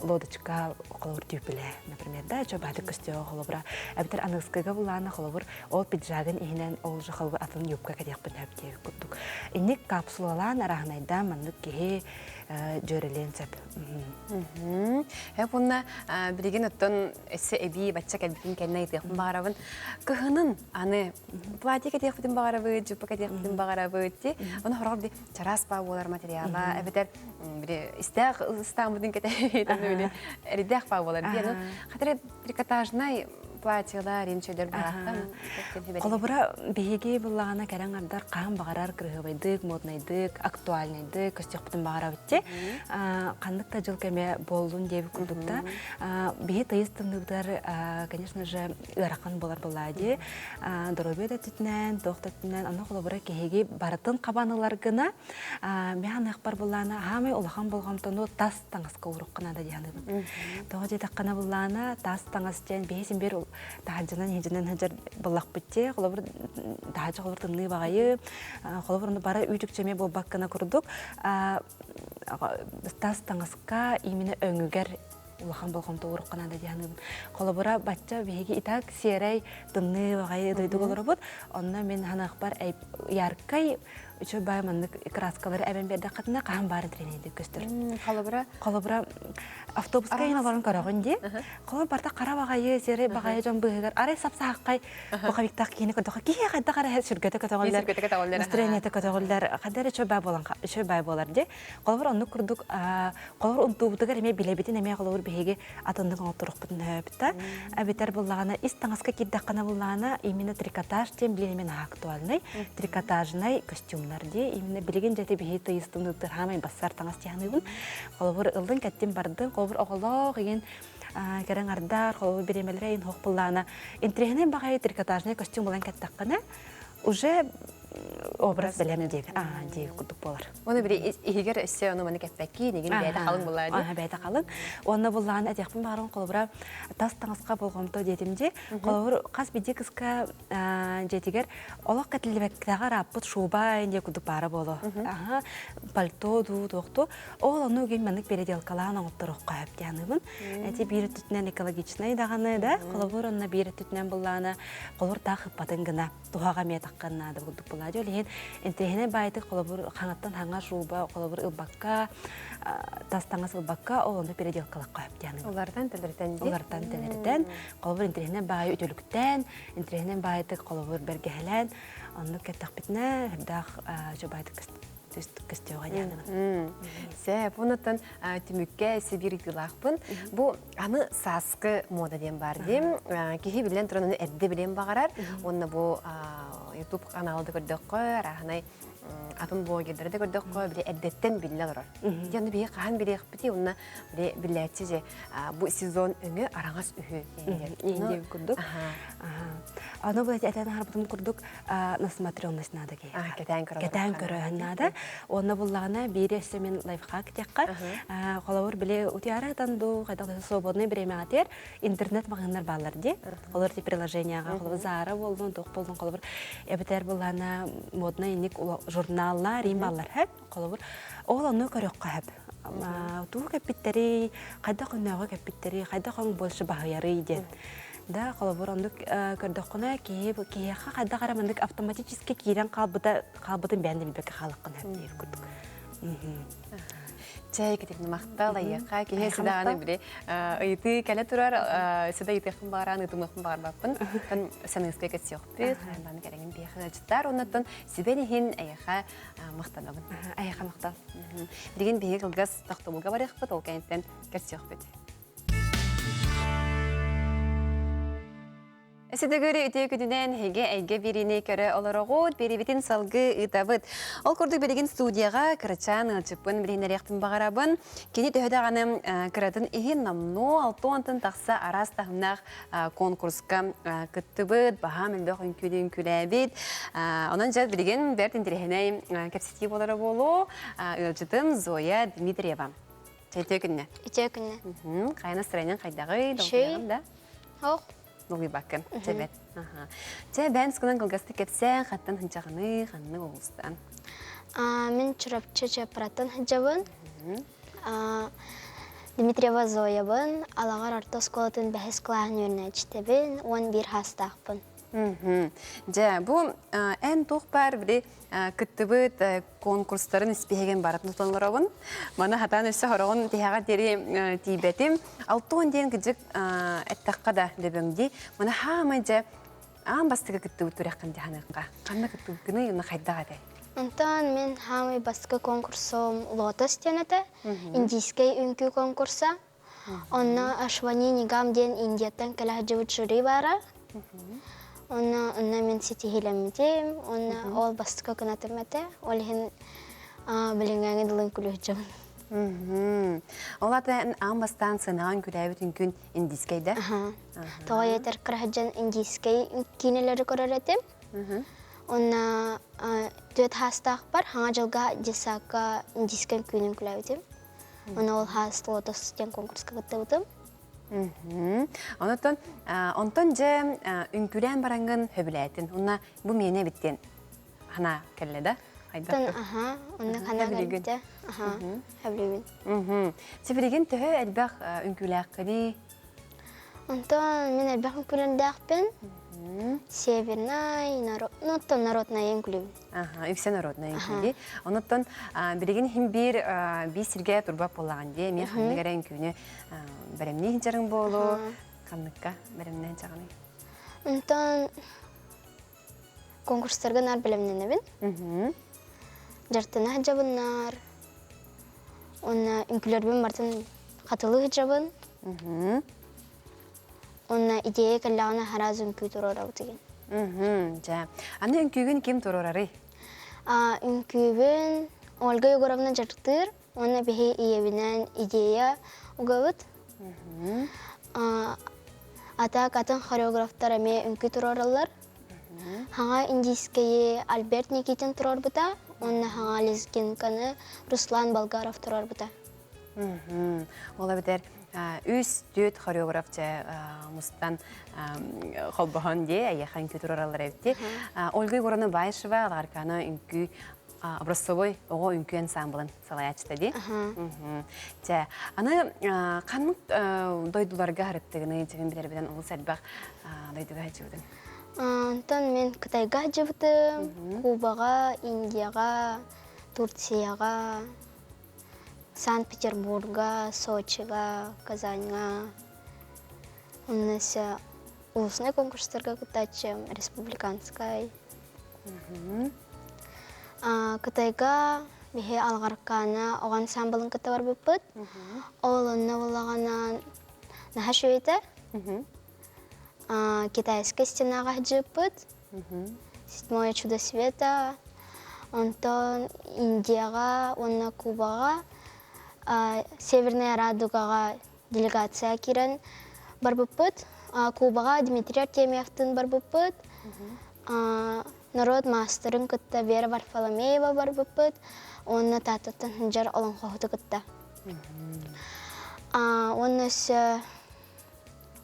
лодочка холобур түүпүлэ, например, да, үчүгэй баайдык көстүөҕэ холобура. Эбэтэр аныгыскыга буллаана холобур Ол пиджагын иһинэн ол же холбу атын юбка кэтиэхпин сөп диэбит курдук. Инник капсулалаан арааһынайдаан маннык киһи дьүөрэлиэн сөп. Эп уонна билигин оттон өссө эбии бачча кэлбитин кэннэ ыйытыахпын баҕарабын. Кыһынын аны платье кэтиэхпитин баҕарабыт, жупа кэтиэхпитин баҕарабыт ти. Оны хорох би чараас баа буолар материала, эбэтэр били истээх ыстааммытын кэтэһит, аны били эридэх баа буолар ди. Аны хатыр трикотажнай платьелар, инчелер барахтан. Холобура, биһиги буллаҕына кэлэн ардар хаһан баҕарар кырыһыбайдык, моднайдык, актуальнайдык көстүөхпүтүн баҕарабыт ти. Ханнык да дьыл кэмэ буоллун диэбит курдук да, биһи тыйыс тымныыбытыгар, конечно же, ыарахан буолар буоллаа дии. Доруобуйа да өттүнэн, туох да өттүнэн, аны холобура киһиги барытын хабан ылар гына, мин аныахпар буллаана хаамай улахан болҕомтону тас таҥаска уурукка наада дии саныыбын. Тоҕо диэтэххинэ буллаана тас таҥас диэн биһи син биир таһырдьанан иһирдьэнэн сылдьар буоллахпыт дии. Холобур таһырдьа холобур тымныы баҕайы, холобур ону бары үүт-үкчэмиэ буолбаккына курдук тас таҥаска именно өҥүгэр улахан болҕомто уурукка наада дии саныыбын. Холобура, бачча биһиги итак сиэрэй тымныы баҕайы дойдуга олоробут. Онно мин ханыахпар яркай үчүгэй баай маннык краскалары эбэн биэрдэххитинэ хаһан баарын тренердик көстөр. Холобура? Холобура, автобуска иһин олорон көрөҕүн дии. Холобур, барта хара баҕайы, сиэрэй баҕайы дьон быыһыгар арай сапсааххай бухавиктаах киһини көрдөххө киһи хайдах эрэ сүргэтэ көтөҕүллэр, настроениета көтөҕүллэр, хайдах эрэ үчүгэй баай буолан үчүгэй баай буолар дии. Холобур, оннук курдук холобур унтуубутугар эмиэ билэбитин эмиэ холобур биһиги атыннык оҥотторохпутун сөп эбэтэр буллаҕына ис таҥаска киирдэххинэ буллаҕына именно трикотаж диэн билин эмиэ наһаа актуальный трикотажнай костюмнар дии именно билигин дьэти биһи тыйыстымныыттар хаамай бассар таҥас дии холобур ыллын кэттин бардын холобур оҕолоох игин кэрэҥ ардар холобур бириэмэлэрэ ин хоох буллаҕына интириэһинэй баҕайы трикотажнай костюм булан кэттэххинэ уже образ бэлэм диэк диэк курдук буолар. Оны били иһигэр өссө ону маны кэппэкки, нигин бэйэтэ халыҥ булаа дии. Бэйэтэ халыҥ. Уонна буллаан этиэхпин баҕарым холобура тас таҥаска болҕомто диэтим дии. Холобур хас биирдии кыска дьиэтигэр олох кэтиллибэктэҕэ арааппыт шуба диэ курдук баара буолуо. Аха пальто дуу туохту. Ол ону үгүн маннык переделкалаан оҥотторуохха сөп дианыбын. Эти биир өттүтүнэн экологичнай даҕаны да, холобур онно биир өттүтүнэн буллаана холобур таах ыппатын гына туһаҕа эмиэ таххан наада курдук буолаа. Ол иһин интэриэһинэй баайдык холобур хаҥаттан хаҥа шуба холобур ылбакка, тас таҥас ылбакка, ол ону переделкалахха сөп диэн. Улартан тэлэритэн дии. Улартан тэлэритэн, холобур интэриэһинэй баайы үтүлүктээн, интэриэһинэй баайдык холобур бэргэһэлээн, оннук кэттэхпитинэ, үрдээх баайдык көстүөҕэ диэн. Сөп, онуттан түмүккэ Сибиир ыйтыылаахпын. Бу аны сааскы мода диэн баар диим. Киһи билэн туран ону эрдэ билиэн баҕарар. Уонна бу YouTube каналда көрдөххө, арааһынай атын блогердары да көрдөххө, били эрдэттэн биллэ олорор. Дьэ, ону биһи хаһан билиэхпитий, уонна били биллээччи же бу сезон өҥө араҥас үһү диэн курдук. Аны бу этэн аһарбытым курдук насмотренность надо киһиэхэ. Кэтээн көрө Кэтээн көрөһүн наада. Уонна буллаҕына биири өссө мин лайфхак диэххэ. Холобур, били утуйаары дуу, хайдах да свободный времяҕа тиэр интернет маҕаһыыннар бааллар дии. Олор ти приложенияҕа холобур Zara буоллун, туох буоллун холобур эбэтэр буллаана модный инник журналлар им бааллар хэп. Холобур, ол ону көрөххө хэп. Тугу кэппиттэрий, хайдах өнөөҕө кэппиттэрий, хайдах өҥ больше баһыйарый диэн. Да, холобур, оннук көрдөххүнэ, киһи киһиэхэ хайдах эрэ маннык автоматически киирэн хаалбыта хаалбытын бэйэн да билбэккэ хаалаххын сөп диир курдук. Чэй китин махтал айыаха киһи сыдааны били ыйытыы кэлэ турар сыда ыйытыахпын баҕаран ыытымыахпын баҕарбаппын саныыска кэтсиэхпит хайбаны кэлэҥин биэхэ ыалдьыттар оннуттан сүбэн иһин эйиэхэ махтанабын. Эйиэхэ махтал. Билигин биһиги кылгас тохтобулга барыахпыт, ол кэнниттэн көрсүөхпүт. Сидэгүри үтүө күнүнэн эһиги эйгэ биэриини көрө олороҕут, биэрибитин салгыы ыытабыт. Ол курдук билигин студияҕа кырачаан ыалдьыппын билиһиннэриэхпин баҕарабын. Кини төһө даҕаны кыратын иһин номнуо 60 тахса араас таһымнаах конкурска кыттыбыт, баһаам элбэх үҥкүүнү үҥкүүлээбит. Онон дьэ билигин бэрт интэриэһинэй кэпсэтии буолара буолуо. Ыалдьытым Зоя Дмитриева. Үтүө күннэ. Үтүө күннэ. Хайа настроениең хайдаҕый? Долгуйаҕын да? Ох. Долгуйбаккын. Чэбэт. Чэ, бэйэн скунан кылгастык кэпсээн, хаттан хынчаҕыны, ханнык улуустан? Мин Чурапчы Чапраттан сылдьабын. Дмитриева Зоябын, Алаҕар орто оскуолатын бэһис кылааһын үөрэнээччитэбин, 11 саастаахпын. Дьэ, бу эн туох баар били кыттыбыт конкурстарын испииһэгин барытын тутан олоробун. Маны хатаан өссө хороҕун тиһэҕэр диэри тиийбэтим. Алтуон диэн кыдьык эттэххэ да дөбөҥ дии. Маны хаамай дьэ аан бастакы кыттыбыт күрэххин дьаһаныахха. Ханна кыттыбыккыный уонна хайдах этэй? Онтон мин хаамай бастакы конкурсум «Лотос» диэн этэ. Индийскэй үҥкүү конкурса. Онно Ашвани Нигам диэн Индияттан кэлэ сылдьыбыт жюри баара. Онно онно мин ситиһиилэммитим. Онно ол бастакы кынатым этэ. Ол иһин билиҥҥээҥи дылын күлүһүдьэбин. Ол ата эн аан бастаан сыанаҕа үҥкүүлээбит үҥкүүн индийскэй да? Тоҕо этэр кыраһыдьан индийскэй киинэлэри көрөр этим. Онно түөрт хаастаахпар Хаҥа дьылга детсадка индийскэй үҥкүүнү үҥкүүлээбитим. Ону ол хаас лотос диэн конкурска кыттыбытым. Онтон онтон дьэ үҥкүүлээн бараҥҥын хөбүлээтин. Уонна бу миэнэ эбит диэн хана кэллэ да? Онтон аха, онно хана кэлбитэ. Аха, хөбүлүүбүн. Сибилигин төһө элбэх үҥкүүлээххиний? Онтон мин элбэх үҥкүүлэрдээхпин. Севернай, народ, ну, оттон народная үҥкүүлүүбүн. Үксэ народнай үҥкүү. Онуттан билигин иһин биир биир сиргэ турбат буоллаҕын дии. Эмиэ ханнык эрэ үҥкүүнү бэлэмнии сылдьарыҥ буолуо. Ханныкка бэлэмнээн саҕаный? Онтон конкурстарга наар бэлэмнэнэбин. Дьартына сылдьабыннар. Уонна үҥкүүлэрбин барытын хатылыы сылдьабын. Уонна идея кэллэҕинэ араас үҥкүү туруорабыт игин. Дьэ. Аны үҥкүүгүн ким туруорарый? Үҥкүүбүн Ольга Егоровна дьарыктыыр уонна биһи ийэбинэн идея угабыт. Ата атын хореографтар эмиэ үҥкүү туруораллар. Хаҥа индийскэйи Альберт Никитин туруорбута уонна хаҥа лезгинканы Руслан Болгаров туруорбута. Ол эбэтэр үс түөрт хореограф дьэ мустан холбоһон дии эйиэхэ үҥкүү туруораллар эбит Ольга Егоровна Баишева Аларкана үҥкүү образцовой оҕо үҥкүү ансамблын салайааччыта дии. Чэ, аны ханнык дойдуларга харыттыгыный дьигин билэрбинэн олус элбэх дойдуга сылдьыбытым. Онтон мен Кытайга сылдьыбытым, Кубаҕа, Индияҕа, Турцияҕа, Санкт-Петербурга, Сочига, Казаньҥа онно өссө улуснай конкурстарга кыттааччым, республиканскай. Кытайга биһи Алҕаркаана оҕо ансамблын кытта барбыппыт. Ол онно буоллаҕына наһаа үчүгэй этэ. Китайскай стенаҕа сылдьыбыппыт. Седьмое чудо света, онтон Индияҕа уонна Кубаҕа Северная Радугаҕа делегация киирэн барбыппыт. Кубаҕа Дмитрий Артемьевтыын барбыппыт. Норуот маастарын кытта Вера Варфоломеева барбыппыт уонна Тааттаттан сылдьар олоҥхоһуту кытта. Уонна өссө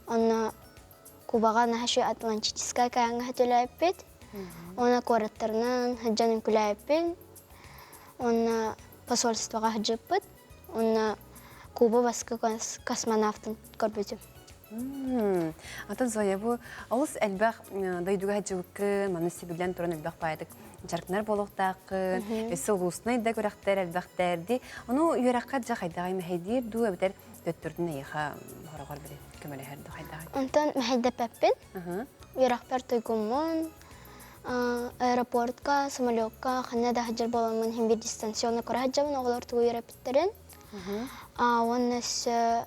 онно Кубаҕа наһаа үчүгэй Атлантическай океаҥҥа сөтөлөөппүт. Уонна куораттарынан сылдьан үҥкүүлээбиппин. Уонна посольствоҕа сылдьыппыт. Уонна Куба баскы космонавтын көрбүтүм. Атын Зоя бу олус элбэх дойдуга сылдьыбыккын, маны сибилэн туран элбэх баайдык дьарыктанар буолуохтааххын, өссө улууснай да күрэхтэр элбэхтэр дии. Ону үөрэххэ дьэ хайдаҕай мэһэйдиир дуу эбэтэр төттөрүтүн эйиэхэ хороҕор били көмөлөһөр дуу хайдаҕай? Онтон мэһэйдэппэппин. Үөрэхпэр туйгуммун. Аэропортка, самолекка ханна да сылдьар буоламмын иһин биир дистанционно көрө сылдьабын оҕолор тугу үөрэппиттэрин. Уонна өссө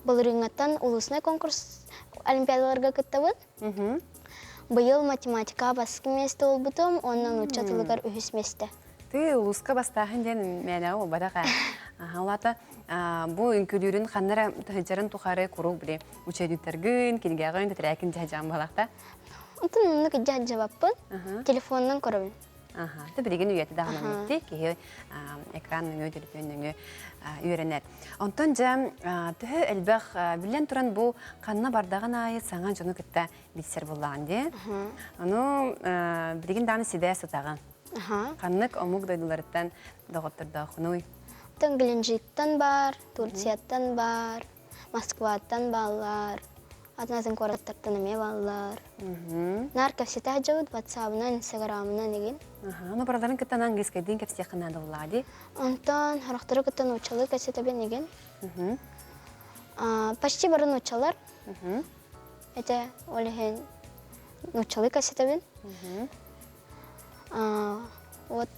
былырыыҥҥаттан улуснай конкурс олимпиадаларга кыттабын. Быйыл математика бастакы миэстэ буолбутум уонна нуучча тылыгар үһүс миэстэ. Ты улууска бастааһын диэн мээнэҕэ буолбатах ээ. Ол аата бу үҥкүүлүүрүн ханна эрэ сылдьарын тухары куруук били учебниктаргын, кинигэҕин, тэтэрээкин дьаһдьаан буолахта. Онтон оннук дьаһдьабаппын. Телефонунан көрөбүн. Аха, билигин үйэтэ даҕаны киһи экран нөҥүө, төлөпүөн нөҥүө үөрэнэр. Онтон дьэ төһө элбэх биллэн туран бу ханна бардаҕын аайы саҥа дьону кытта билсэр буоллаҕын дии. Ону билигин даҕаны сибээс тутаҕын. Ханнык омук дойдуларыттан доҕоттордооххунуй? Оттон Геленджиктан бар, Турцияттан бар, Москваттан бааллар. Атын-атын куораттартан эмиэ бааллар. Наар кэпсэтэ сылдьабыт ватсабынан, инстаграмынан игин. Ону барыларын кытта английскайдыын кэпсиэххэ наада буоллаҕа дии. Онтон сорохтору кытта нууччалыы кэпсэтэбин игин. Почти бары нууччалар. Это ол иһин нууччалыы кэпсэтэбин. Вот.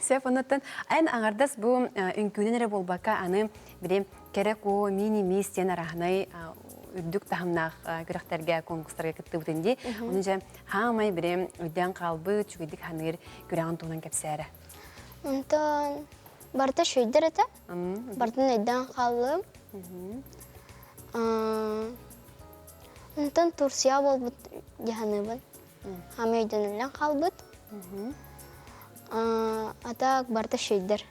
Сөп, оннуттан эн аҥардас бу үҥкүүнэн эрэ буолбакка, аны били кэрэ куо мини-мисс диэн араһынай үрдүк таһымнаах күрэхтэргэ, конкурстарга кыттыбытын дии. Ону дьэ хаамай били өйдөөн хаалбыт, үчүгэйдик саныыр күрэҕин туһунан кэпсээрэ. Онтон барыта үчүгэйдэр этэ. Барытын өйдөөн хааллым. Онтон Турция буолбут дии саныыбын. Хаамай өйдөнүллэн хаалбыт. А так барыта үчүгэйдэр.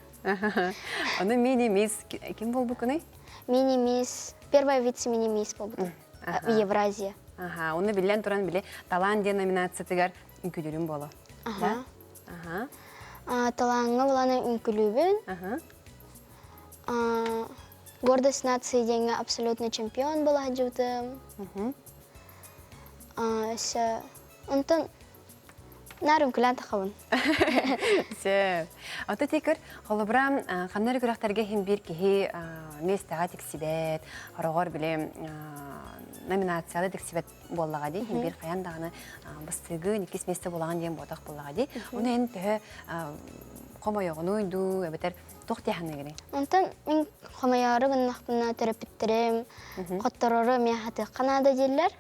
Ону мини-мисс ким буолбуккунуй? Мини-мисс, первая вице-мини-мисс буолбутум. Евразия. Аха, оны биллэн туран били талаан диэн номинациятыгар үҥкүүлүүрүм буолуо. Аха. Аха. Талааҥҥа буланы үҥкүүлүүбүн. Аха. Гордость нации диэҥҥэ абсолютный чемпион буола сылдьыбытым. Өссө онтон наар үҥкүүлээн тахабын. Сөп. Ото тикер холобура ханна эрэ күрэхтэргэ иһин биир киһи миэстэҕэ тиксибэт, хороҕор били номинацияда тиксибэт буоллаҕа дии, иһин биир хайан даҕаны бастыгы, иккис миэстэ буолаҕын диэн буотах буоллаҕа дии. Ону эн төһө хомойоҕунуй дуу, эбэтэр туох дии саныыгыный? Онтон мин хомойоору гыннахпына төрөппүттэрим хотторору эмиэ хатыахха наада дииллэр.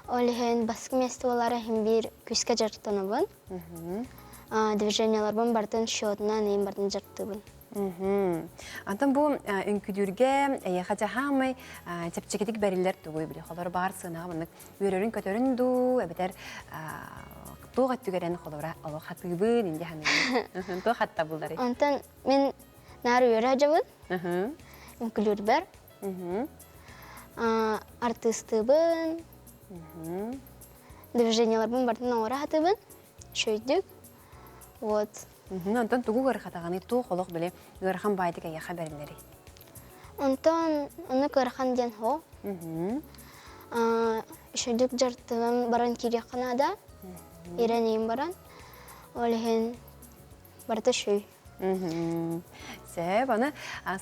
Ол иһин баскы миэстэ буолара иһин биир күүскэ дьарыктанабын. Движенияларбын барытын счетунан иин барытын дьарыктыыбын. Антон бу үҥкүдүүргэ эйиэхэ дьаһаамай чэпчэкитик бэриллэр тугуй били холор баар сыанаҕа маннык үөрөрүн-көтөрүн дуу эбэтэр туох өттүгэр эн холобура олох хатыыбын инди ханыыбын туох хаттабылларый? Онтон мин наар үөрэ сылдьабын. Үҥкүлүүрбэр. Артыыстыыбын. Движенияларбын барытын оҥоро сатыыбын. Үчүгэйдик. Вот. Онтон тугу ыарахатаҕыный туох олох били ыарахан баайдык эйиэхэ бэриллэрий? Онтон оннук ыарахан диэн суох. Үчүгэйдик дьарыктанан баран киириэххэ наада. Ирэниим баран. Ол иһин барыта үчүгэй. Сөп, аны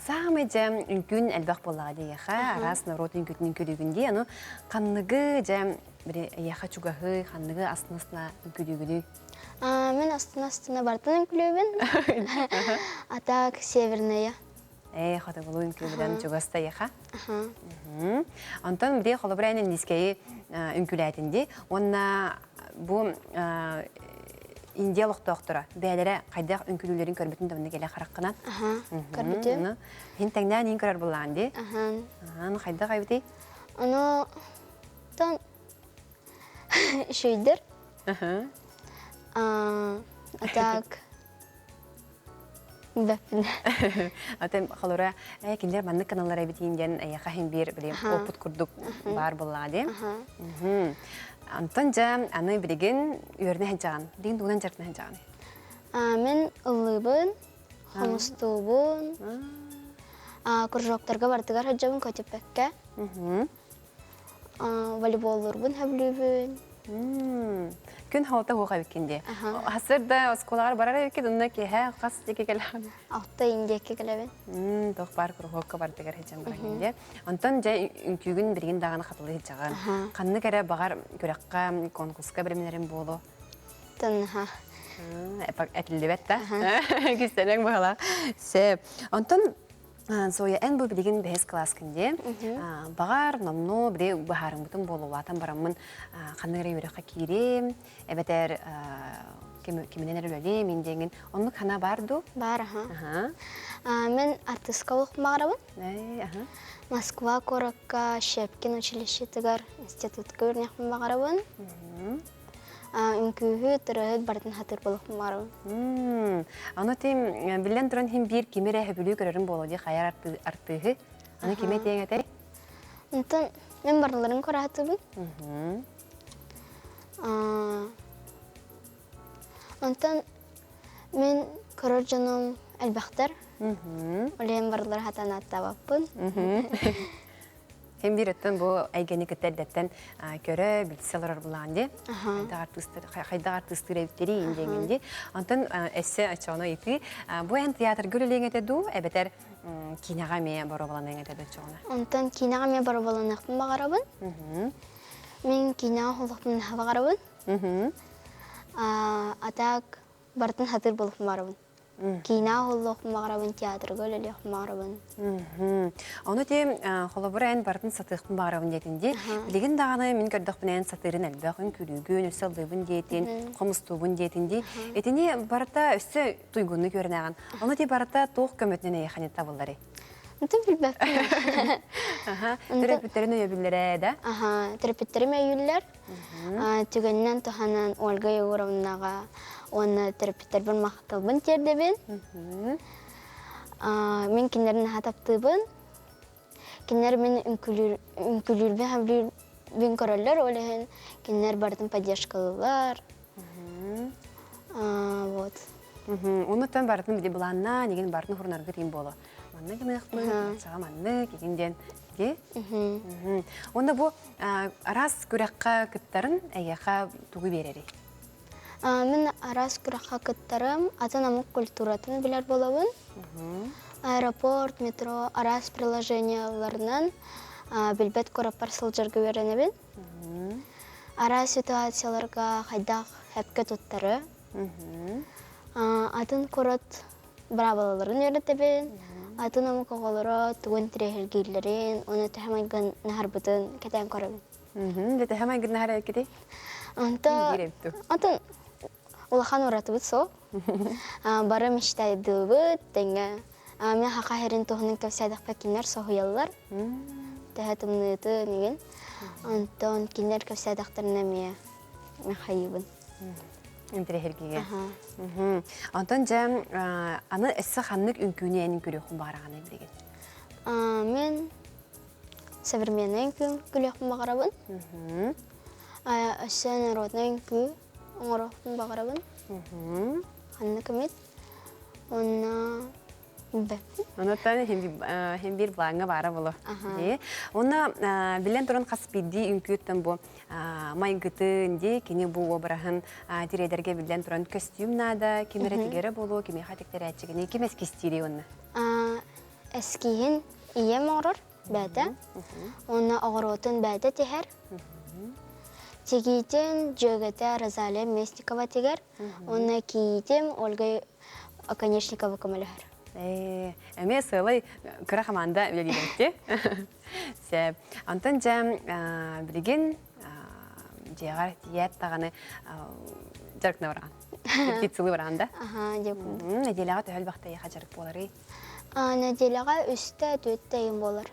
саамай дьэ үҥкүүн элбэх буоллаҕа диэхэ, араас норуот үҥкүүтүн үҥкүүлүүгүн дии, аны ханныгы дьэ били эйиэхэ чугаһый, ханныгы астына-астына үҥкүүлүүгүнүй? Мин астына-астына барытын үҥкүүлүүбүн. А так северная. Ээ, хотугулуу үҥкүүбүтэн чугас да эйиэхэ. Онтон били холобура эн индийскэйи үҥкүүлээтин дии, уонна бу Индия олохтоохторо бэйэлэрэ хайдах үҥкүүлүүлэрин көрбүтүн да кэлэ хараххынан. Көрбүтүм. Иһин тэҥнээн иһин көрөр буллаан дии. Аха, хайдах айбытый? Ону тон үчүгдэр. А так Бэппин. Атын холура э кинилэр маннык каналлар эбитиин диэн эйиэхэ иһин биир били опыт курдук баар буоллаҕа дии. Антон дьэ аны билигин үөрэнэ сылдьаҕын. Билигин тугунан дьарыктана сылдьаҕыный? Мин ыллыыбын, хомустуубун, кружоктарга барытыгар сылдьабын көтүппэккэ. Волейболлуурбун сөбүлүүбүн. Күн холта хуох эбиккин дии. Хасыр да оскуолаҕар барар эбиккин, онно киэһэ хас диэки кэлэҕин? Алта иин диэки кэлэбин. Туох баар куруһуокка бардыгар сылдьан бараҥын дии. Онтон дьэ үҥкүүгүн билигин даҕаны хатылыы сылдьаҕын. Ханнык эрэ баҕар күрэххэ, конкурска бэлэмнэрин буолуо? Тынха. Этиллибэт да. Кистэлэҥ быһалаах. Сөп. Онтон Зоя, эн бу билигин бэһис кылааскын дии. Баҕар, номнуо били быһаарыммытым буолуолаатан бараммын ханнык эрэ үөрэххэ киириэм, эбэтэр киминэн эрэ үлэлиэм, мин диэҥин. Оннук санаа баар дуу? Баар, аха. Мин артыыска олохмаарабын. Москва куоракка Щепкин училищетыгар институтка үөрэнэхпин баҕарабын. Үҥкүүһү, тырыһыт барытын хатыр буолуохпун Аны тим биллэн туран хим биир кими эрэ сөбүлүү көрөрүм буолуо дии хайар артыыһы. Аны кими этиэҥ этэй? Онтон мен барыларын көрөтүбүн. Онтон мен көрөр дьонум элбэхтэр. Ол иһин барылары хатан аттаабаппын. Кем бир өттөн бу эйгени кытта эрдэттэн көрө, билсе олорор булаан ди. Хайдах артыыстыр эбиттери индиэҥин ди. Онтон эссе очоно ити бу эн театрга үлэлиэҥ этэ дуу, эбэтэр киинэҕэ эмиэ боруобаланыаҥ этэ дуу очоҕуна? Онтон киинэҕэ эмиэ боруобаланыахпын баҕарабын. Мин киинэҕэ уһуллахпын наһаа баҕарабын. А так барытын сатыыр буолуохпун баҕарабын. Киинэҕэ уһуллуохпун баҕарабын, театрга үлэлиэхпин баҕарабын. Ону ти холобура эн барытын сатыахпын баҕарабын диэтин дии. Билигин даҕаны мин көрдөхпүнэ эн сатыырын элбэх, үҥкүүлүүгүн, өссө ыллыыбын диэтин, хомустуубун диэтин дии. Итини барыта өссө туйгуннук үөрэнэҕин. Ону ти барыта туох көмөтүнэн эйиэхэни табылларый? Антон билбэппин. Төрөппүттэрин өйөбүллэрэ да? Аха, төрөппүттэрим өйүүллэр. Түгэнинэн туһанан Ольга Егоровнаҕа уонна төрөппүттэрбин махталбын тиэрдэбин. Мин кинилэри наһаа таптыыбын. Кинилэр мин үҥкүүлүүрбүн сөбүлүүрбүн көрөллөр, ол иһин кинилэр барытын поддержкалыыллар. Вот. Оннуттан барытын били былааннаан, игин барытын хурунарга тиин буоло. Манна гыныахпын, саҕа маннык, игин диэн ди. Онно бу араас күрэххэ кыттарын эйиэхэ тугу биэрэрий? Мин араас күрэххэ кыттарым, атын омук культуратын билэр буолабын. Аэропорт, метро араас приложениеларынан билбэт куораппар сылдьарга үөрэнэбин. Араас ситуацияларга хайдах сөпкө туттары. Атын куорат быраабылаларын үөрэтэбин, атын омук оҕолоро тугу интэриэһиргииллэрин, уонна төһө майгыннаһарбытын кэтээн көрөбүн. Дьэ төһө майгыннаһар эбиккитий? Онто онтон улахан уратыбыт суох. Бары мечтайдыыбыт, тэҥҥэ мин хаха иһэрин туһунан кэпсээтэхпэ кинилэр соһуйаллар. Төһө тымныытын игин. Онтон кинилэр кэпсээтэхтэринэ эмиэ мин хайыыбын. Интэриэһиргигэ. Онтон дьэ аны өссө ханнык үҥкүүнү эн үҥкүүлүөххүн баҕараҕыный билигин? Мин современный үҥкүү үҥкүүлүөхпүн баҕарабын. Өссө народнай үҥкүү оҥоруохпун баҕарабын. Ханнык эмит. Уонна Онуттан хин биир плаҥҥа баара боло. Онно билэн туран хас биирдии үҥкүүттэн бу майгытын дии кини бу обраһын тириэдэргэ биллэн туран көстүүм наада, ким эрэ тигэрэ буолуо, кимиэхэ тиктэрээччигини, ким эскизтиирий онно? Эскиһин ийэм оҥорор бэйэтэ. Уонна оҕуруотун бэйэтэ тиһэр. Тигиитин дьүөгэтэ Розалия Местникова тигэр. Уонна кийиитим Ольга Оконешникова көмөлөһөр. Эмиэ сыалай кыра хамаанда үлэлиирбитти. Сөп. Онтон дьэ билигин дьиэҕэр тиийээт даҕаны дьарыктана бараҕын. Репетициялыы бараҕын да? Аха, дьэ. Нэдиэлэҕэ төһө элбэхтэ эйиэхэ дьарык буоларый? Нэдиэлэҕэ үстэ, түөртэ ыйым буолар.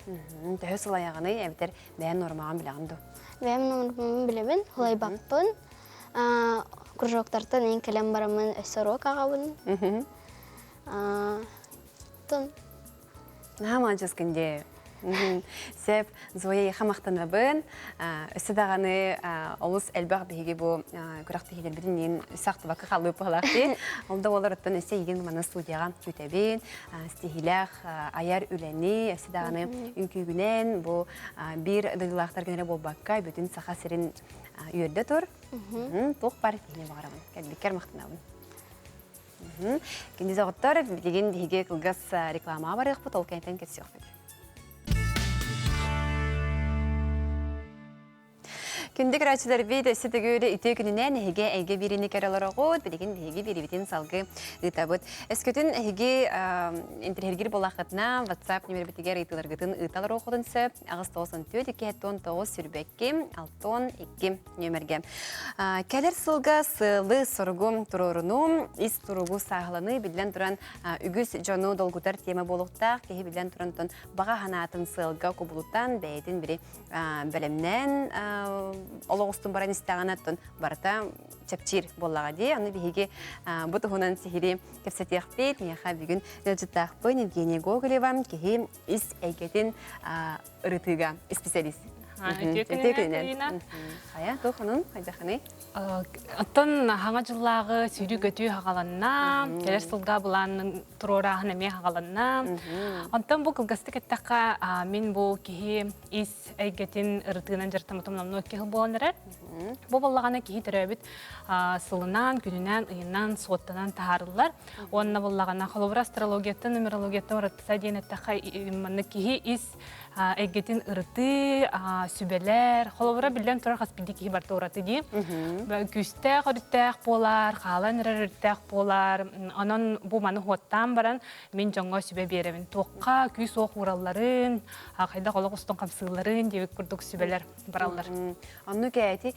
Төһө сылайаҕыный эбэтэр бэйэн нуормаҕын билэҕин дуо? Бэйэм нуормабын билэбин, сылайбаппын. Кружоктартан эн кэлэн бараммын өссө уруок аҕабын. Тон. Наһаа маладьыаскын дии. Сөп, Зоя эйиэхэ махтанабын. Өссө даҕаны олус элбэх биһиги бу күрэхтэһиилэрбитин иин сахтыбакка халлыы быһалаах дии. Ол да буолар оттон өссө эйигин манна студияҕа күүтэбин. Стихилээх айар үлэни, өссө даҕаны үҥкүүгүнэн бу биир дойдулаахтаргын эрэ буолбакка, бүтүн Саха сирин үөрдэ тур. Туох бар киһини баҕарабын. Кэлбиккэр махтанабын. Кинди доҕоттор, билигин биһиги кылгас рекламаҕа барыахпыт, ол кэнниттэн кэпсиэхпит. Күндү көрөөччүлэрбит, өссө төгүл үтүө күнүнэн эһиги эйгэ биэриини көрө олороҕут. Билигин биһиги биэрибитин салгыы ыытабыт. Өскөтүн эһиги интэриэһиргиир буоллаххытына, WhatsApp нүмербитигэр ыйытыыларгытын ыыта олоруоххутун сөп. 894 219 22 62 нүөмэргэ. Кэлэр сылга сыалы соругу туруорунуу, ис туругу сааһыланыы биллэн туран үгүс дьону долгутар тема буолуохтаах. Киһи биллэн туран баҕа санаатын сыалга кубулутан бэйэтин бири бэлэмнээн олох устун баран истэҕинэ оттон барыта чэпчиир буоллаҕа дии. Аны биһиги бу туһунан сиһилии кэпсэтиэхпит. Миэхэ бүгүн ыалдьыттаахпын Евгения Гоголева киһи ис эйгэтин ырытыыга специалист. Үтүө күнүнэн. Хайа, туоханын, хайдахыный? Оттон хаҥа дьыллааҕы сүүрүү-көтүү хаҕаланна, кэлэр сылга былаанын туруорааһын эмиэ хаҕаланна. Онтон бу кылгастык эттэххэ, мин бу киһи ис эйгэтин ырытыынан дьарыктаммытым номнуо киһи буолан эрэр. Бу буоллаҕына киһи төрөөбүт сылынан, күнүнэн, ыйынан суоттанан таһаарыллар. Уонна буоллаҕына, холобура астрологияттан, нумерологияттан уратыта диэн эттэххэ, маннык киһи ис эйгэтин ырытыы, сүбэлэр, холобура биллэн турар хас биирдии киһи барыта ураты дии. Күүстээх өрүттээх буолар, хаалан эрэр өрүттээх буолар. Онон бу маны хуоттаан баран мин дьоҥҥо сүбэ биэрэбин. Туохха күүс-уох ууралларын, хайдах олох устун хамсыылларын диэбит курдук сүбэлэр бараллар. Оннук ээти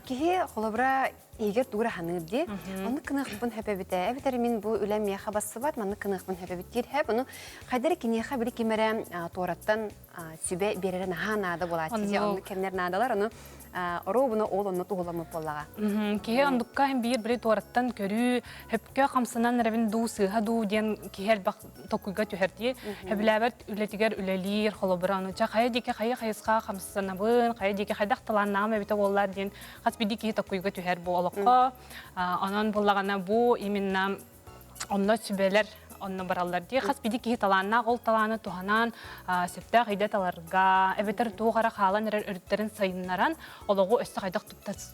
киһи холобура иһигэр тугу эрэ саныыр дии. Оннук гыныахпын сөп эбитэ. Эбэтэр мин бу үлэм миэхэ бассыбат, маннык гыныахпын сөп эбит диир сөп. Ону хайда эрэ киниэхэ били ким эрэ туораттан сүбэ биэрэрэ наһаа наада буолааччы. Дьэ, оннук кэмнэр наадалар. Ону оруобуна ол онно туһуламмыт буоллаҕа. Киһи оннукка биир били туораттан көрүү, хөпкө хамсанан эрэбин дуу, сыыһа дуу диэн киһи элбэх токуйга түһэр дии. Сөбүлээбэт үлэтигэр үлэлиир, холобура, ону ча хайа диэки хайа хайысха хамсанабын, хайа диэки хайдах талааннааҕым эбитэ буоллар диэн хас биирдии киһи токуйга түһэр бу олоххо. Онон буллаҕына бу именно онно сүбэлэр онно бараллар дии. Хас биирдии киһи талааннаах ол талааны туһанан сөптөөх идэ таларга, эбэтэр туох эрэ хаалан эрэр өрүттэрин сайыннаран олоҕу өссө хайдах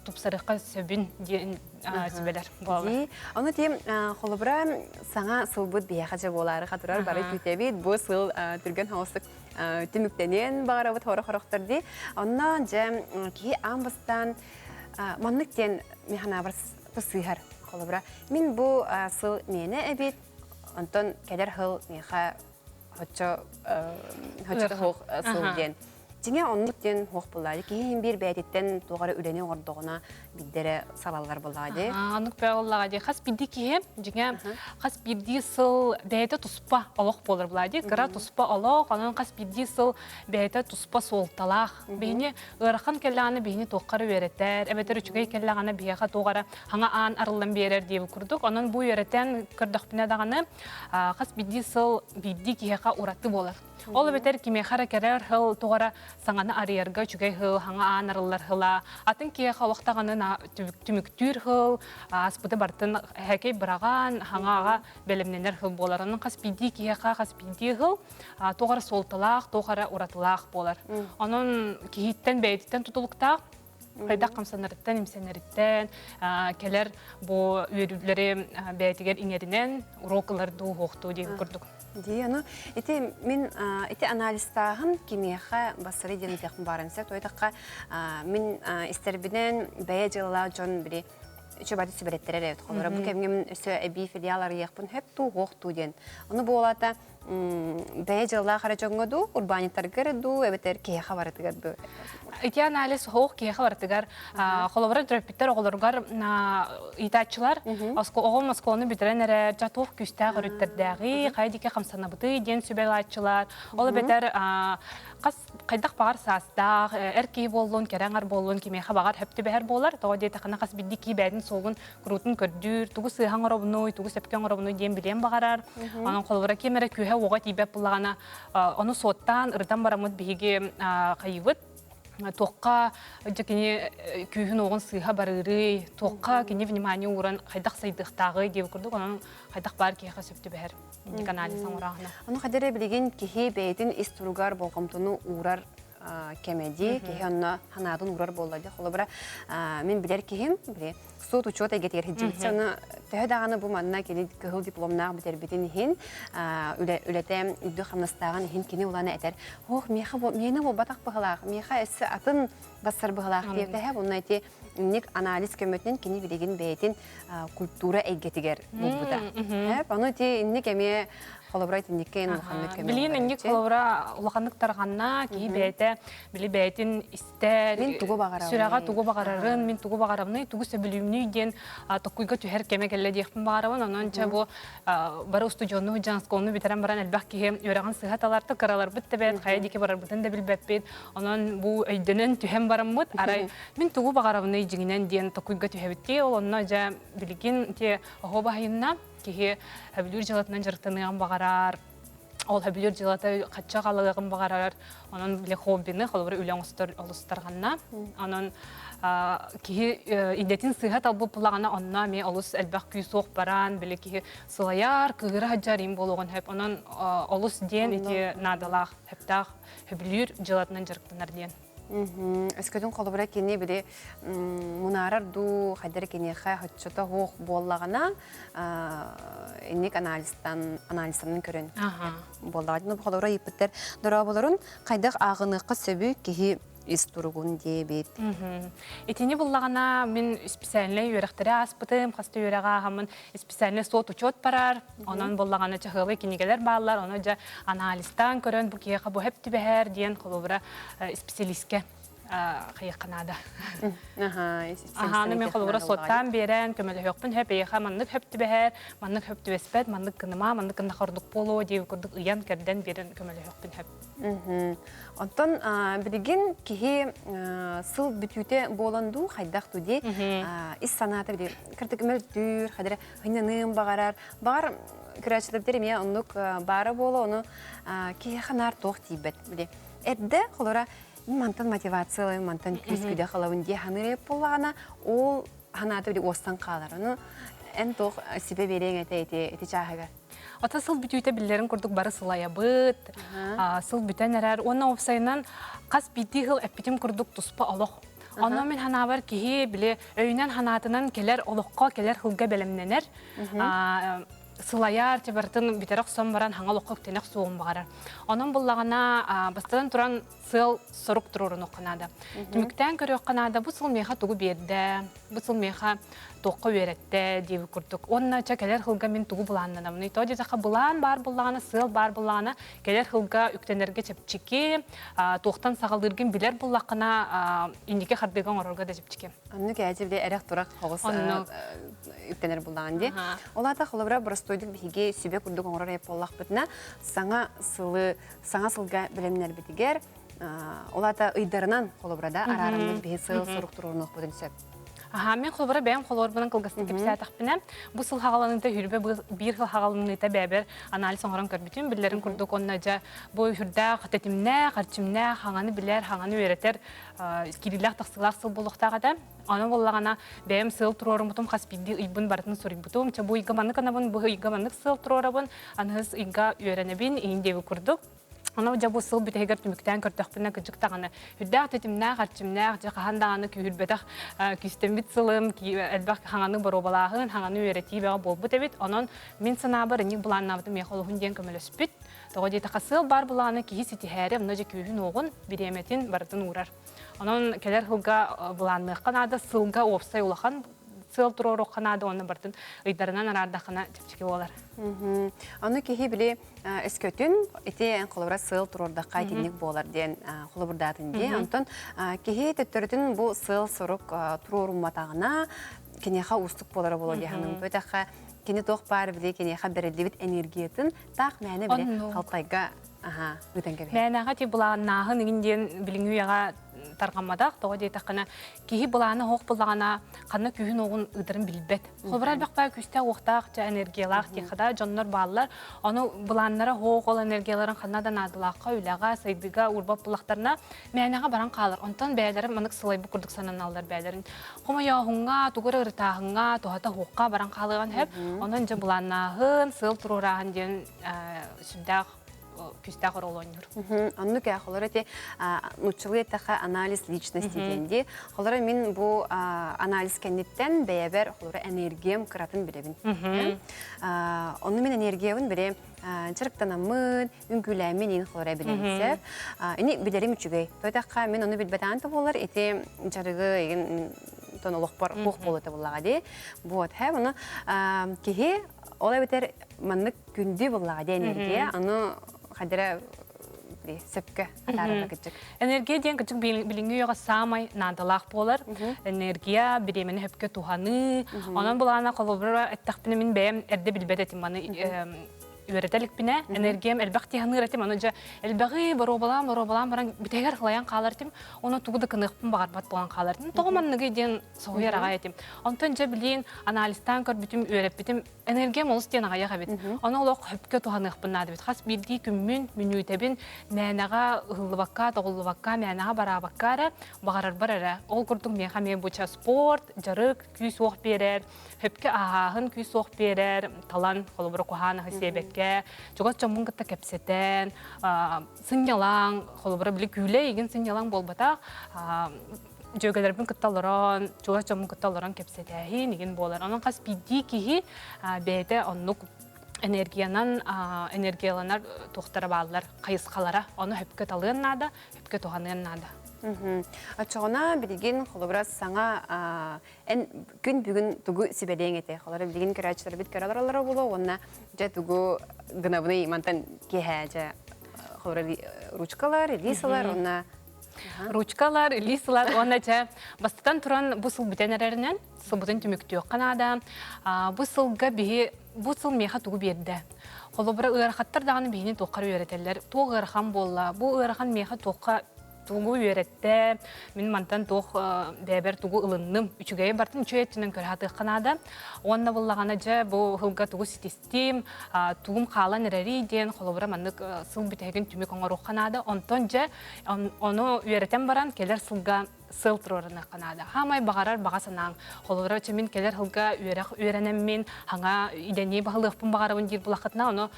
тупсарыахха сөбүн диэн сүбэлэр буолаллар. Ону тиим холобура саҥа сылбыт биһиэхэ дьэ буолаары хатырар бары күүтэбит. Бу сыл түргэн соҕустук түмүктэниэн баҕарабыт хоро-хорохтор дии. Онно дьэ киһи аан бастаан маннык диэн мин санаабар сыыһар. Холобура, мин бу сыл миэнэ эбит, онтон кэлэр сыл миэхэ хоччо хоччото суох сыл диэн. Дьиҥэ оннук диэн суох буоллаа. Киһи иһин биир бэйэтиттэн туох эрэ үлэни оҥордоҕуна биирдэрэ салаллар буоллаҕа дии. Оннук бэйэ буоллаҕа дии. Хас биирдии киһи дьиҥэ хас биирдии сыл бэйэтэ туспа олох буолар буоллаҕа дии. Кыра туспа олох, онон хас биирдии сыл бэйэтэ туспа суолталаах. Биһини ыарахан кэллэҕинэ биһини туохха эрэ үөрэтэр, эбэтэр үчүгэй кэллэҕинэ биһиэхэ туох эрэ хаҥа аан арыллан биэрэр диэбит курдук. Онон бу үөрэтэн көрдөхпүнэ даҕаны хас биирдии сыл биирдии киһиэхэ ураты буолар. Ол эбэтэр кимиэхэ эрэ кэрэр сыл туох эрэ саҥаны арыйарга үчүгэй сыл, хаҥа аан арыллар сыла, атын киһиэхэ олох даҕаны түмүктүүр сыл, ааспыты барытын эһэкэй быраҕан, хаҥаҕа бэлэмнэнэр сыл буолар. Онон хас биирдии киһиэхэ хас биирдии сыл туох эрэ суолталаах, туох эрэ уратылаах буолар. Онон киһиттэн бэйэтиттэн тутулуктаах хайдах хамсанарыттан, имсэнэриттэн кэлэр бу үөрүүлэри бэйэтигэр иҥэринэн уруок ылар дуу, уһуохтуу диэн курдук. Дии, аны ити мин ити анализтааһын кимиэхэ бассары диэн этиэхпин баарым сөп. Тойтахха мин истэрбинэн бэйэ дьыалалаах дьон били үчүгэй сүбэлэттэрэр эбит. Холобура, бу кэмҥэ мин өссө эбии филиал арыйыахпын сөп дуу, уһуох дуу диэн. Ону буолата бэйэ дьыалалаах эрэ дьоҥҥо дуу, урбаанньыттарга эрэ дуу, эбэтэр киһиэхэ барытыгар дуу? Ити анализ суох киһиэхэ барытыгар холобура төрөппүттэр оҕолоругар ыйытааччылар оҕом оскуоланы бүтэрэн эрэр дьэ туох күүстээх өрүттэрдээҕий хайа диэки хамсанабытый диэн сүбэлааччылар ол эбэтэр хас хайдах баҕар саастаах эр киһи буоллун кэрэ аҥар буоллун кимиэхэ баҕар хөп түбэһэр буолар тоҕо диэтэххинэ хас биирдии киһи бэйэтин суолун куруутун көрдүүр, тугу сыыһа оҥоробунуй, тугу сөпкө оҥоробунуй диэн билиэн баҕарар. Онон холобура ким эрэ күүһэ-уоҕа тиийбэт буоллаҕына, ону суоттаан, ырытан бараммыт биһиги хайыыбыт туохха дьэ кини күүһүн-уоҕун сыыһа барыырый, туохха кини внимание ууран хайдах сайдыахтааҕый диэбит курдук, онон хайдах баар киһиэхэ сөп түбэһэр инник анализ оҥорооһуна. Ону хайда эрэ билигин киһи бэйэтин ис туругар болҕомтону уурар кэмэдии, киһи онно санаатын уурар буолла дии. Холобура, мин билэр киһим, били, суут учуот эйгэтигэр сылдьыбыт. Ону төһө даҕаны бу манна кини кыһыл дипломнаах бүтэрбитин иһин, үлэтэ үрдүк хамнастааҕын иһин кини улаана этэр, «Ох, миэхэ миэнэ буолбатах быһылаах, миэхэ өссө атын бассар быһылаах» диэтэһэ. Онно ити инник анализ көмөтүнэн кини билигин бэйэтин культура эйгэтигэр булбута. Ону ити инник эмиэ холобура итинниккэ эн улаханнык көмө Билигин инник холобура улаханнык тарҕанна, киһи бэйэтэ били бэйэтин истэр, мин тугу баҕарабын, сүрэҕэ тугу баҕарарын, мин тугу баҕарабыный, тугу сөбүлүүмнүй диэн токкуйга түһэр кэмэ кэллэ диэхпин баҕарабын. Онон чэ бу бары устудьуоннуу сылдьан оскуоланы бүтэрэн баран элбэх киһи үөрэҕин сыыһа таларта, кыраларбыт да бэт, хайа диэки барарбытын да билбэппит. Онон бу өйдөнөн түһэн бараммыт, арай мин тугу баҕарабыный дьиҥинэн диэн токуйга түһэбит дии. Ол онно дьэ билигин те оһуобаһайынна киһи сөбүлүүр дьыалатынан дьарыктаныан баҕарар. Ол хөбүлүүр дьылата хачча халыаҕын баҕарар, онон били хоббины, холобура үлэ оҥостор олустарҕанна. Онон киһи идэтин сыыһа талбыт булаҕына онно эмиэ олус элбэх күүс суох баран, били киһи сылайар, кыыһыра сылдьар им буолуоҕун сөп. Онон олус диэн ити наадалаах, сөптөөх хөбүлүүр дьыалатынан дьарыктанар диэн. Өскөтүн холобура кини били мунаарар дуу, хайдары киниэхэ хоччото суох буоллаҕына, инник анализтан анализтанан көрөн буоллаҕа. Ну, холобура ыйыппыттар дорооболорун хайдах ааҕыныахха сөбүй киһи ис туругун диэбит. Итини буллаҕына мин специальнай үөрэхтэри ааспытым, хаста үөрэҕи ааһаммын специальный суот-учет барар, онон буллаҕына чаһыабай кинигэлэр бааллар, ону дьэ анализтаан көрөн бу киһиэхэ бу хөп түбэһэр диэн холобура специалистке хайыахха наада. Аһааны мен холобура суоттаан биэрэн көмөлөһүөхпүн хөп эйиэхэ маннык хөп түбэһэр, маннык хөп түбэспэт, маннык гыныма, маннык гынна ордук буолуо диэби курдук ыйан кэрдэн биэрэн көмөлөһүөхпүн хөп. Онтон билигин киһи сыл бүтүүтэ буолан дуу хайдах дуу дии ис санаата били кырдык мөлтүүр, хадара хыннаныым баҕарар. Баҕар көрөөччүлэрдэр эмиэ оннук баара буола, ону киһиэхэ наар туох тиийбэт. Били эрдэ холора мантан мотивациялайым, мантан күүс күдэх ылабын дии саныыр буоллаҕына, ол санаата били уостан хаалар. Ону эн туох сүбэ биэриэҥ этэ ити ити чааһыгар? Ата сыл бүтүүтэ биллэрин курдук бары сылайабыт, сыл бүтэн эрэр. Уонна уопсайынан хас биирдии сыл эппитим курдук туспа олох. Онно мин ханаабар киһи били өйүнэн ханаатынан кэлэр олоххо кэлэр сылга бэлэмнэнэр. Сылайар, барытын бүтэрэ охсон баран хаҥа олоххо үктэнэх суоҕун баҕарар. Онон буллаҕына бастатан туран сыал сорук туруорунуохха наада. Түмүктээн көрүөххэ наада, бу сыл миэхэ тугу биэрдэ, бу сыл миэхэ туохха үөрэттэ диэбит курдук. Уонна чэ кэлэр сылга мин тугу былааннанабыный? Тоҕо диэтэххэ былаан баар буоллаҕына, сыал баар буоллаҕына, кэлэр сылга үктэнэргэ чэпчэки, туохтан саҕалыыргын билэр буоллаххына, инники хардыыга оҥорорго да чэпчэки. Оннук ээдьи бile эрэх-турах хоҕус үктэнэр буллаҕын дии. Ол аата холобура боростуойдук биһиги сүбэ курдук оҥорор эп буоллахпытына, саҥа сылы саҥа сылга бэлэмнэрбитигэр ол аата ыйдарынан холобура да араараммыт биһи сыл сорук туруорунуохпутун сөп. Аха, мен холобура бэйэм холобурбунан кылгастык кэпсээтэхпинэ, бу сыл хаҕаланыыта хүрбэ биир сыл хаҕаланыыта бэйэбэр анализ оҥорон көрбүтүм, биллэрин курдук онно дьэ бу үрдээх тэтимнээх, эрчимнээх, хаҥаны билэр, хаҥаны үөрэтэр киириилээх-тахсыылаах сыл буолуохтаах этэ. Аны буоллаҕына бэйэм сыал туруоруммутум хас биирдии ыйбын барытын суруйбутум. Чэ бу ыйга маннык анабын, бу ыйга маннык сыал туруорабын, аныгыс ыйга үөрэнэбин, иин диэбит курдук. Ону дьэ бу сыл бүтэһигэр түмүктээн көрдөхпүнэ кырдьык даҕаны үрдээх тэтимнээх, эрчимнээх, дьэ хаһан даҕаны күүһүрбэтэх күүстэммит сылым, элбэх хаҥаны боруобалааһын, хаҥаны үөрэтии бөҕө буолбут эбит. Онон мин санаабар инник былааннаабытым миэхэ олуһун диэн көмөлөспүт. Тоҕо диэтэххэ сыал баар былаана киһи ситиһээри онно дьэ күүһүн-уоҕун, бириэмэтин барытын уурар. Онон кэлэр сылга былаанныахха наада, сылга уопсай улахан сыал туруоруохха наада уонна барытын ыйдарынан араардаххына чэпчэки буолар. Ону киһи били өскөтүн ити холобура сыал туруордахха итинник буолар диэн холобурдаатын дии. Онтон киһи төттөрүтүн бу сыал-сорук туруорумматаҕына киниэхэ уустук буолара буолуо дии саныыбын. Бу кини туох баар били киниэхэ бэриллибит энергиятын таах мээнэ били халтайга Аха, ыытан кэбиһэр. Мээнэҕэ ти былааннааһын игин диэн билиҥҥи үйэҕэ тарҕамматах. Тоҕо диэтэххинэ, киһи былаана оһох буллаҕына, ханна күүһүн оҕун ыытарын билбэт. Холобура элбэх баа күүстээх уохтаах, дьэ энергиялаах диэххэ дьоннор бааллар. Ону былааннара оһох, ол энергияларын ханна да наадалаахха, үлэҕэ, сайдыыга уурбат буллахтарына, мээнэҕэ баран хаалар. Онтон бэйэлэрэ маннык сылайбыт курдук сананаллар бэйэлэрин. Хомойооһуҥҥа, тугу эрэ ырытааһыҥҥа, туһата оһохха баран хаалыан сөп. Онон дьэ былааннааһын, сыал туруорааһын диэн сүрдээх күүстээх оруолу оонньуур. Оннук ээ, холоро ити нууччалыы эттэххэ анализ личности диэн дии. Холоро мин бу анализ кэнниттэн бэйэбэр холоро энергиям кыратын билэбин. Онну мин энергиябын биле чарыктанаммын, үҥкүүлээммин иин холоро билэбин сөп. Ини билэрим үчүгэй. Тойтахха мин ону билбэтэҕин да буолар ити дьарыгы эгин тон олохпор хуох буолута буллаҕа дии. Вот, һэ, ону киһи ол эбэтэр маннык күндү буллаҕа диэн энергия, аны хадара сөпкө атаарарга кыдьык. Энергия диэн кыдьык билиҥҥи үйэҕэ саамай наадалаах буолар. Энергия, бириэмэни сөпкө туһаныы. Онон былаана холобура эттэхпинэ мин бэйэм эрдэ билбэт этим маны. үөрэтэ иликпинэ, энергиям элбэх тиһаныыр этим, ону дьэ элбэҕи боруобалаан боруобалаан баран бүтэһигэр халайан хаалар этим, ону тугу да кыныахпын баҕарбат буолан хаалар этим. Тоҕо манныгый диэн соһуйар аҕай этим. Онтон дьэ билиин анализтаан көрбүтүм, үөрэппитим, энергиям олус диэн аҕыйах эбит. Ону олох хөпкө туһаныахпын наада эбит. Хас биирдии күммүн, мүнүүтэбин мээнэҕэ ыһыллыбакка, тоҕуллубакка, мээнэҕэ бараабакка эрэ, баҕарарбар эрэ. Ол курдук миэхэ эмиэ буча спорт, дьарык, күүс-уох биэрэр, хөпкө ааһааһын күүс-уох биэрэр, талан, холобура куһаан аһы сиэбэккэ, чугас дьоммун кытта кэпсэтэн, сынньалаҥ, холобура били күүлэй игин сынньалаҥ буолбатах, дьүөгэлэрбин кытта олорон, чугас дьоммун кытта олорон кэпсэтээһин игин буолар. Онон хас биирдии киһи бэйэтэ оннук энергиянан энергияланар туохтара бааллар, хайысхалара. Ону хөпкө талыан наада, хөпкө туһаныан наада. Оччоҕуна билигин холобура саҥа эн күн бүгүн тугу сүбэлиэҥ этэй? Холобура билигин көрөөччүлэрбит көрө олороллоро буолуо уонна дьэ тугу гынабыный мантан киэһэ дьэ холобура ручкалар, лисалар уонна Ручкалар, лисалар уонна дьэ бастатан туран бу сыл бүтэн эрэринэн сылбытын түмүктүөххэ наада. Бу сылга биһи бу сыл миэхэ тугу биэрдэ? Холобура ыарахаттар даҕаны биһини туохха үөрэтэллэр. Туох ыарахан буолла? Бу ыарахан миэхэ туохха тугу үөрэттэ, мин мантан туох бэйэбэр тугу ылынным, үчүгэйи бартын үчүгэй өттүнэн көрө сатыахха наада. Уонна буллаҕына дьэ бу сылга тугу ситистим, тугум хаалан эрэрий диэн холобура маннык сыл бүтэһигин түмүк оҥоруохха наада. Онтон дьэ ону үөрэтэн баран кэлэр сылга сыл туруоруныахха наада. Хаамай баҕарар баҕа санааҥ. Холобура, мин кэлэр сылга үөрэх үөрэнэммин, хаҥа идэни баһылыахпын баҕарабын диир булаххытына, ону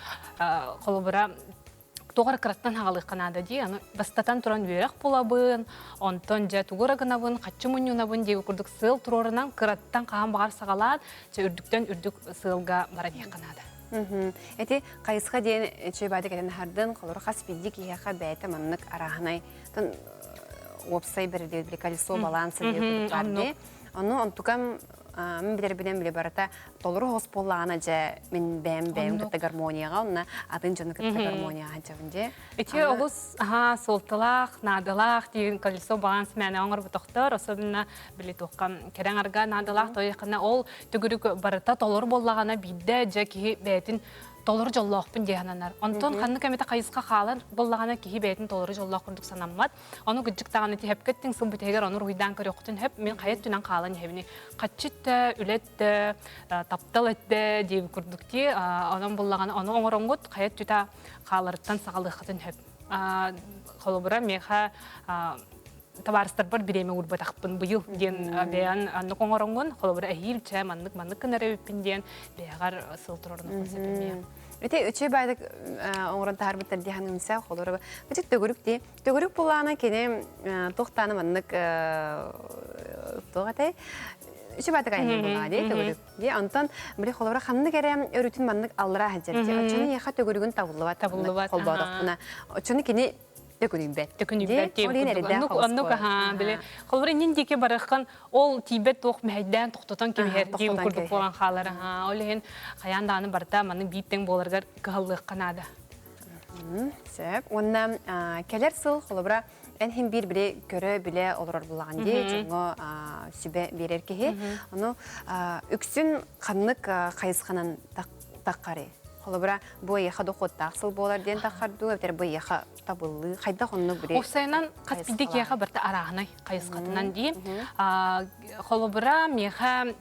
холобура туох эрэ кыраттан хаҕалыахха наада дии. Аны бастатан туран үөрэх булабын, онтон дьэ тугу эрэ гынабын, хаччы мунньунабын диэби курдук сыал туруорунан кыраттан хаһан баҕар саҕалаан, дьэ үрдүктэн үрдүк сыалга баран иһиэххэ наада. Эти хайысха диэн үчүгэй баайда кэтэн аһардын, холоро хас биирдии киһиэхэ бэйэтэ маннык арааһынай уопсай бэриллибит колесо баланса диye курдук баар дии. Ону онтукам мин билэрбинэн били барыта толору хос буоллаҕына дьэ мин бэйэм бэйэм кытта гармонияҕа онно атын дьону кытта гармонияҕа сылдьабын дьэ. Ити олус аһаа суолталаах, наадалаах диэн колесо баланс мээнэ оҥорботохтор, особенно били туохха кэрэҥ арга наадалаах тойоххына ол төгүрүк барыта толору буоллаҕына биирдэ дьэ киһи бэйэтин толору дьоллоохпун дии сананар. Онтон ханнык эмитэ хайысха хаалар буоллаҕына киһи бэйэтин толору дьоллоох курдук санаммат. Ону кыдьык даҕаны тиһэпкэ ттиҥ сыл бүтэһигэр ону уруһуйдаан көрүөххүтүн сөп. Мин хайа өттүнэн хаалан иһэбиний? Хаччы өттө, үлэ өттө, таптал өттө диэбит курдук дии. Онон буллаҕына ону оҥороҥҥут хайа өттүтэ хааларыттан саҕалыаххытын сөп. Холобура, миэхэ табаарыстарбар бириэмэ уурбатахпын быйыл диэн бэйэн аннык оҥороҥҥун холобура эһиил чэ маннык маннык гынар эбиппин диэн бэйэҕэр сыл турарын сөп эмиэ. Ити үчүгэй баайдык оҥорон таһаарбыттар дии саныыбын холобура бачык төгүрүк дии төгүрүк булаана кини туохтааны маннык туох этэй үчүгэй баайдык айанныр булаа дии төгүрүк дии онтон били холобура ханнык эрэ өрүтүн маннык аллараа сылдьар дии оччону эйиэхэ төгүрүгүн табыллыбат табыллыбат холбоотохпуна оччону кини төкүнүйбэт. Төкүнүйбэт диэн курдук. Оннук аха били холобура иннин диэки барыаххын ол тиийбэт туох мэһэйдээн тохтотон кэбиһэр диэн курдук буолан хаалар аха ол иһин хайаан даҕаны барыта маннык биир тэҥ буоларыгар кыһаллыахха наада. Сөп. Уонна кэлэр сыл холобура эн иһин биир били көрө билэ олорор булаҕын дии дьоҥҥо сүбэ биэрэр киһи. Ону үксүн ханнык хайысханан таххарый? Холобура, бу эйиэхэ дохуоттаах сыл буолар диэн таххар дуу, эбэтэр бу эйиэхэ табыллыы хайдах оннук били Уопсайынан хас биирдии киһиэхэ барыта арааһынай хайысхатынан дии. Холобура, миэхэ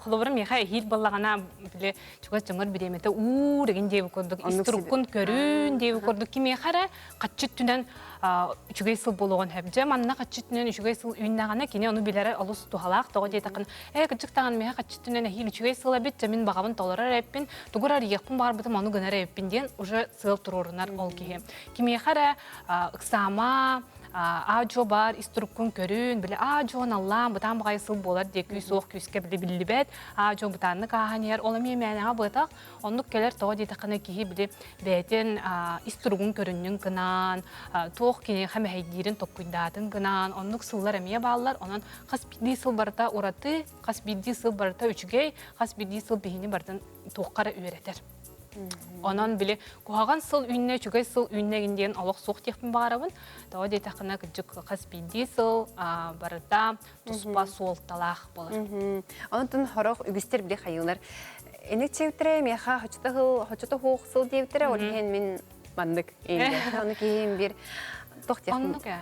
холобура миэхэ эһиил буоллаҕына били чугас дьоҥҥор бириэмэтэ уур игин диэбит курдук ис туруккун көрүн диэбит курдук кимиэхэ эрэ хаччы өттүнэн үчүгэй сыл буолуоҕун сөп. Дьэ манна хаччы өттүнэн үчүгэй сыл үүннэҕинэ кини ону билэрэ олус туһалаах. Тоҕо диэтэххинэ, ээ кырдьык даҕаны миэхэ хаччы өттүнэн эһиил үчүгэй сыл эбит, дьэ мин баҕабын толорор эбиппин, тугу эрэ арыйыахпын баҕарбытым ону гынар эбиппин диэн уже сыал туруорунар ол киһи. Кимиэхэ эрэ ыксаама, аа-дьуо баар ис туруккун көрүн, били аа-дьуо наллаан бытаан баҕайы сыл буолар диэ күүс суох күүскэ били биллибэт, аа-дьуо бытааннык ааһан иһэр, ол эмиэ мээнэҕэ быатах, Оннук кэлэр тоҕо диэтэххинэ киһи били бэйэтин ис туругун көрүннүн гынан, туох киниэхэ мэһэйдиирин толкуйдаатын гынан, оннук сыллар эмиэ бааллар. Онон хас биирдии сыл барыта ураты, хас биирдии сыл барыта үчүгэй, хас биирдии сыл биһини барытын туохха эрэ үөрэтэр. Онон били куһаҕан сыл үүннэ, үчүгэй сыл үүннэ диэн олох суох диэхпин баҕарабын. Тоҕо диэтэххинэ кырдьык хас биирдии сыл барыта туспа суолталаах буолар. Онтон хорох үгүстэр били хайыылар. Эник чэвтэрэ миэхэ хочото хуох сыл диэбиттэрэ, ол иһин мин маннык Ону киһим бир тох Оннук ээ.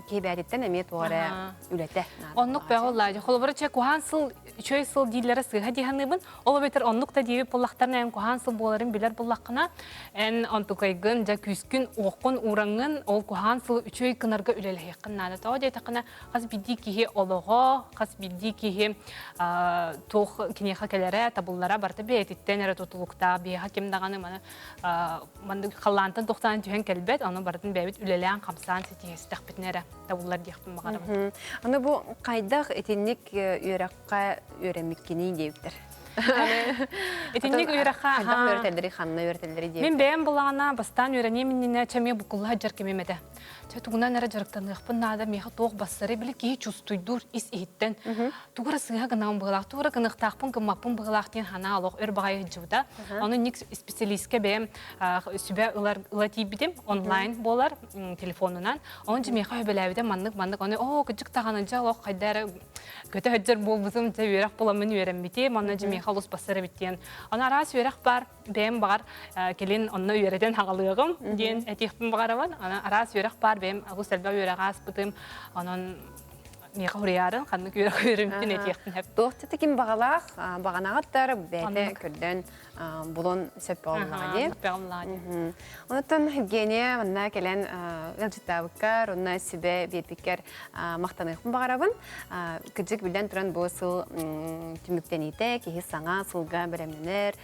Киһи бээтиттэн эмиэ туох эрэ үлэтэ. Оннук бөҕө улаадьы. Холобура чэ куһаан сыл үчүгэй сыл дииллэрэ сыыһа дии саныыбын. Ол эбэтэр оннук да диэбит буоллахтарына эн куһаан сыл буоларын билэр буоллаххына, эн онтукайгын, дьэ күүскүн, уоххун уураҥҥын ол куһаан сылы үчүгэй гынарга үлэлэһиэххин наада. Тоҕо диэтэххинэ, хас биирдии киһи олоҕо, хас биирдии киһи туох киниэхэ кэлэрэ, табыллара барыта бэйэтиттэн эрэ тутулуктаах. Биһиэхэ ким даҕаны маны маннык халлаантан тохтоон түһэн кэлбэт, ону барытын бэйэбит үлэлээн-хамсаан ситиһистэхпитинэ эрэ табыллар диэхпин баҕарабын. Аны бу хайдах итинник үөрэххэ үөрэммиккиний диэбиттэр. Итинник үөрэххэ хайдах үөрэтэллэри, ханна үөрэтэллэри диэбиттэр. Мин бэйэм булаҕына бастаан үөрэниэм иннинэ чэ эмиэ буккулла сылдьар кэмим этэ. Чэ тугунан эрэ дьарыктаныахпын наада, миэхэ туох бассары били киһи чувствуйдуур ис иһиттэн. Тугу эрэ сыыһа гынабын быһыылаах, тугу эрэ гыныахтаахпын гыммаппын быһыылаах диэн санаа олох өр баҕайы сылдьыбыта. Ону инник специалистка бэйэм сүбэ ылар ыла тиийбитим, онлайн буолар телефонунан. Онон дьэ миэхэ сүбэлээбитэ маннык маннык. Ону оо кырдьык даҕаны дьэ олох хайда эрэ көтө сылдьар буолбутум, дьэ үөрэх буламмын үөрэммитим, онно дьэ миэхэ олус бассар эбит диэн. Ону араас үөрэх баар, бэйэм баҕар кэлин онно үөрэтэн хаҕалыаҕым диэн этиэхпин баҕарабын. Аны араас үөрэх баар, бэйэм олус элбэх үөрэҕи ааспытым. Онон миэхэ хуруйаарын ханнык үөрэх үөрэммитин этиэхпин сөп. Туох да ким баҕалаах, баҕанаҕыттар бэйэтэ көрдөөн булун сөп буоллаҕа дии. Онтон Евгения манна кэлэн ыалдьыттаабыккар, онно сүбэ биэрбиккэр махтаныахпын баҕарабын. Кырдьык биллэн туран бу сыл түмүктэниитэ киһи саҥа сылга бэлэмнэнэр,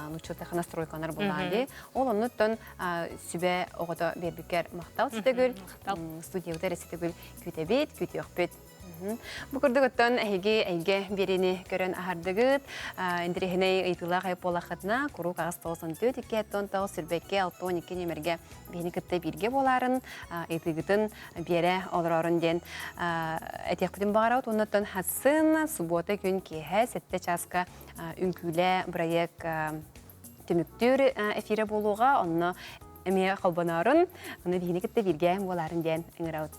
нууччалыы настройкаланар буоллаҕа дии. Ол оннуттан сүбэ оҕото биэрбиккэр махтал Ситэгүл. Студиябытыгар Ситэгүл күүтэбит, күүтүөхпүт. Бу курдук оттон эһиги эйгэ биэриини көрөн аһардыгыт. Интэриэһинэй ыйытыылаах айып буоллаххытына, куруук аҕыс 94 2 9 сүрбэккэ 62 нүөмэргэ биһини кытта бииргэ буолаарын, ыйытыыгытын биэрэ олорорун диэн этиэхпитин баҕарабыт. Оннуттан хассын суббота күн киэһэ 7 чааска үҥкүүлэ бырайыак түмүктүүр эфирэ буолуоҕа. Онно эмиэ холбоноорун, ону биһини кытта бииргэ буолаарын диэн ыҥырабыт.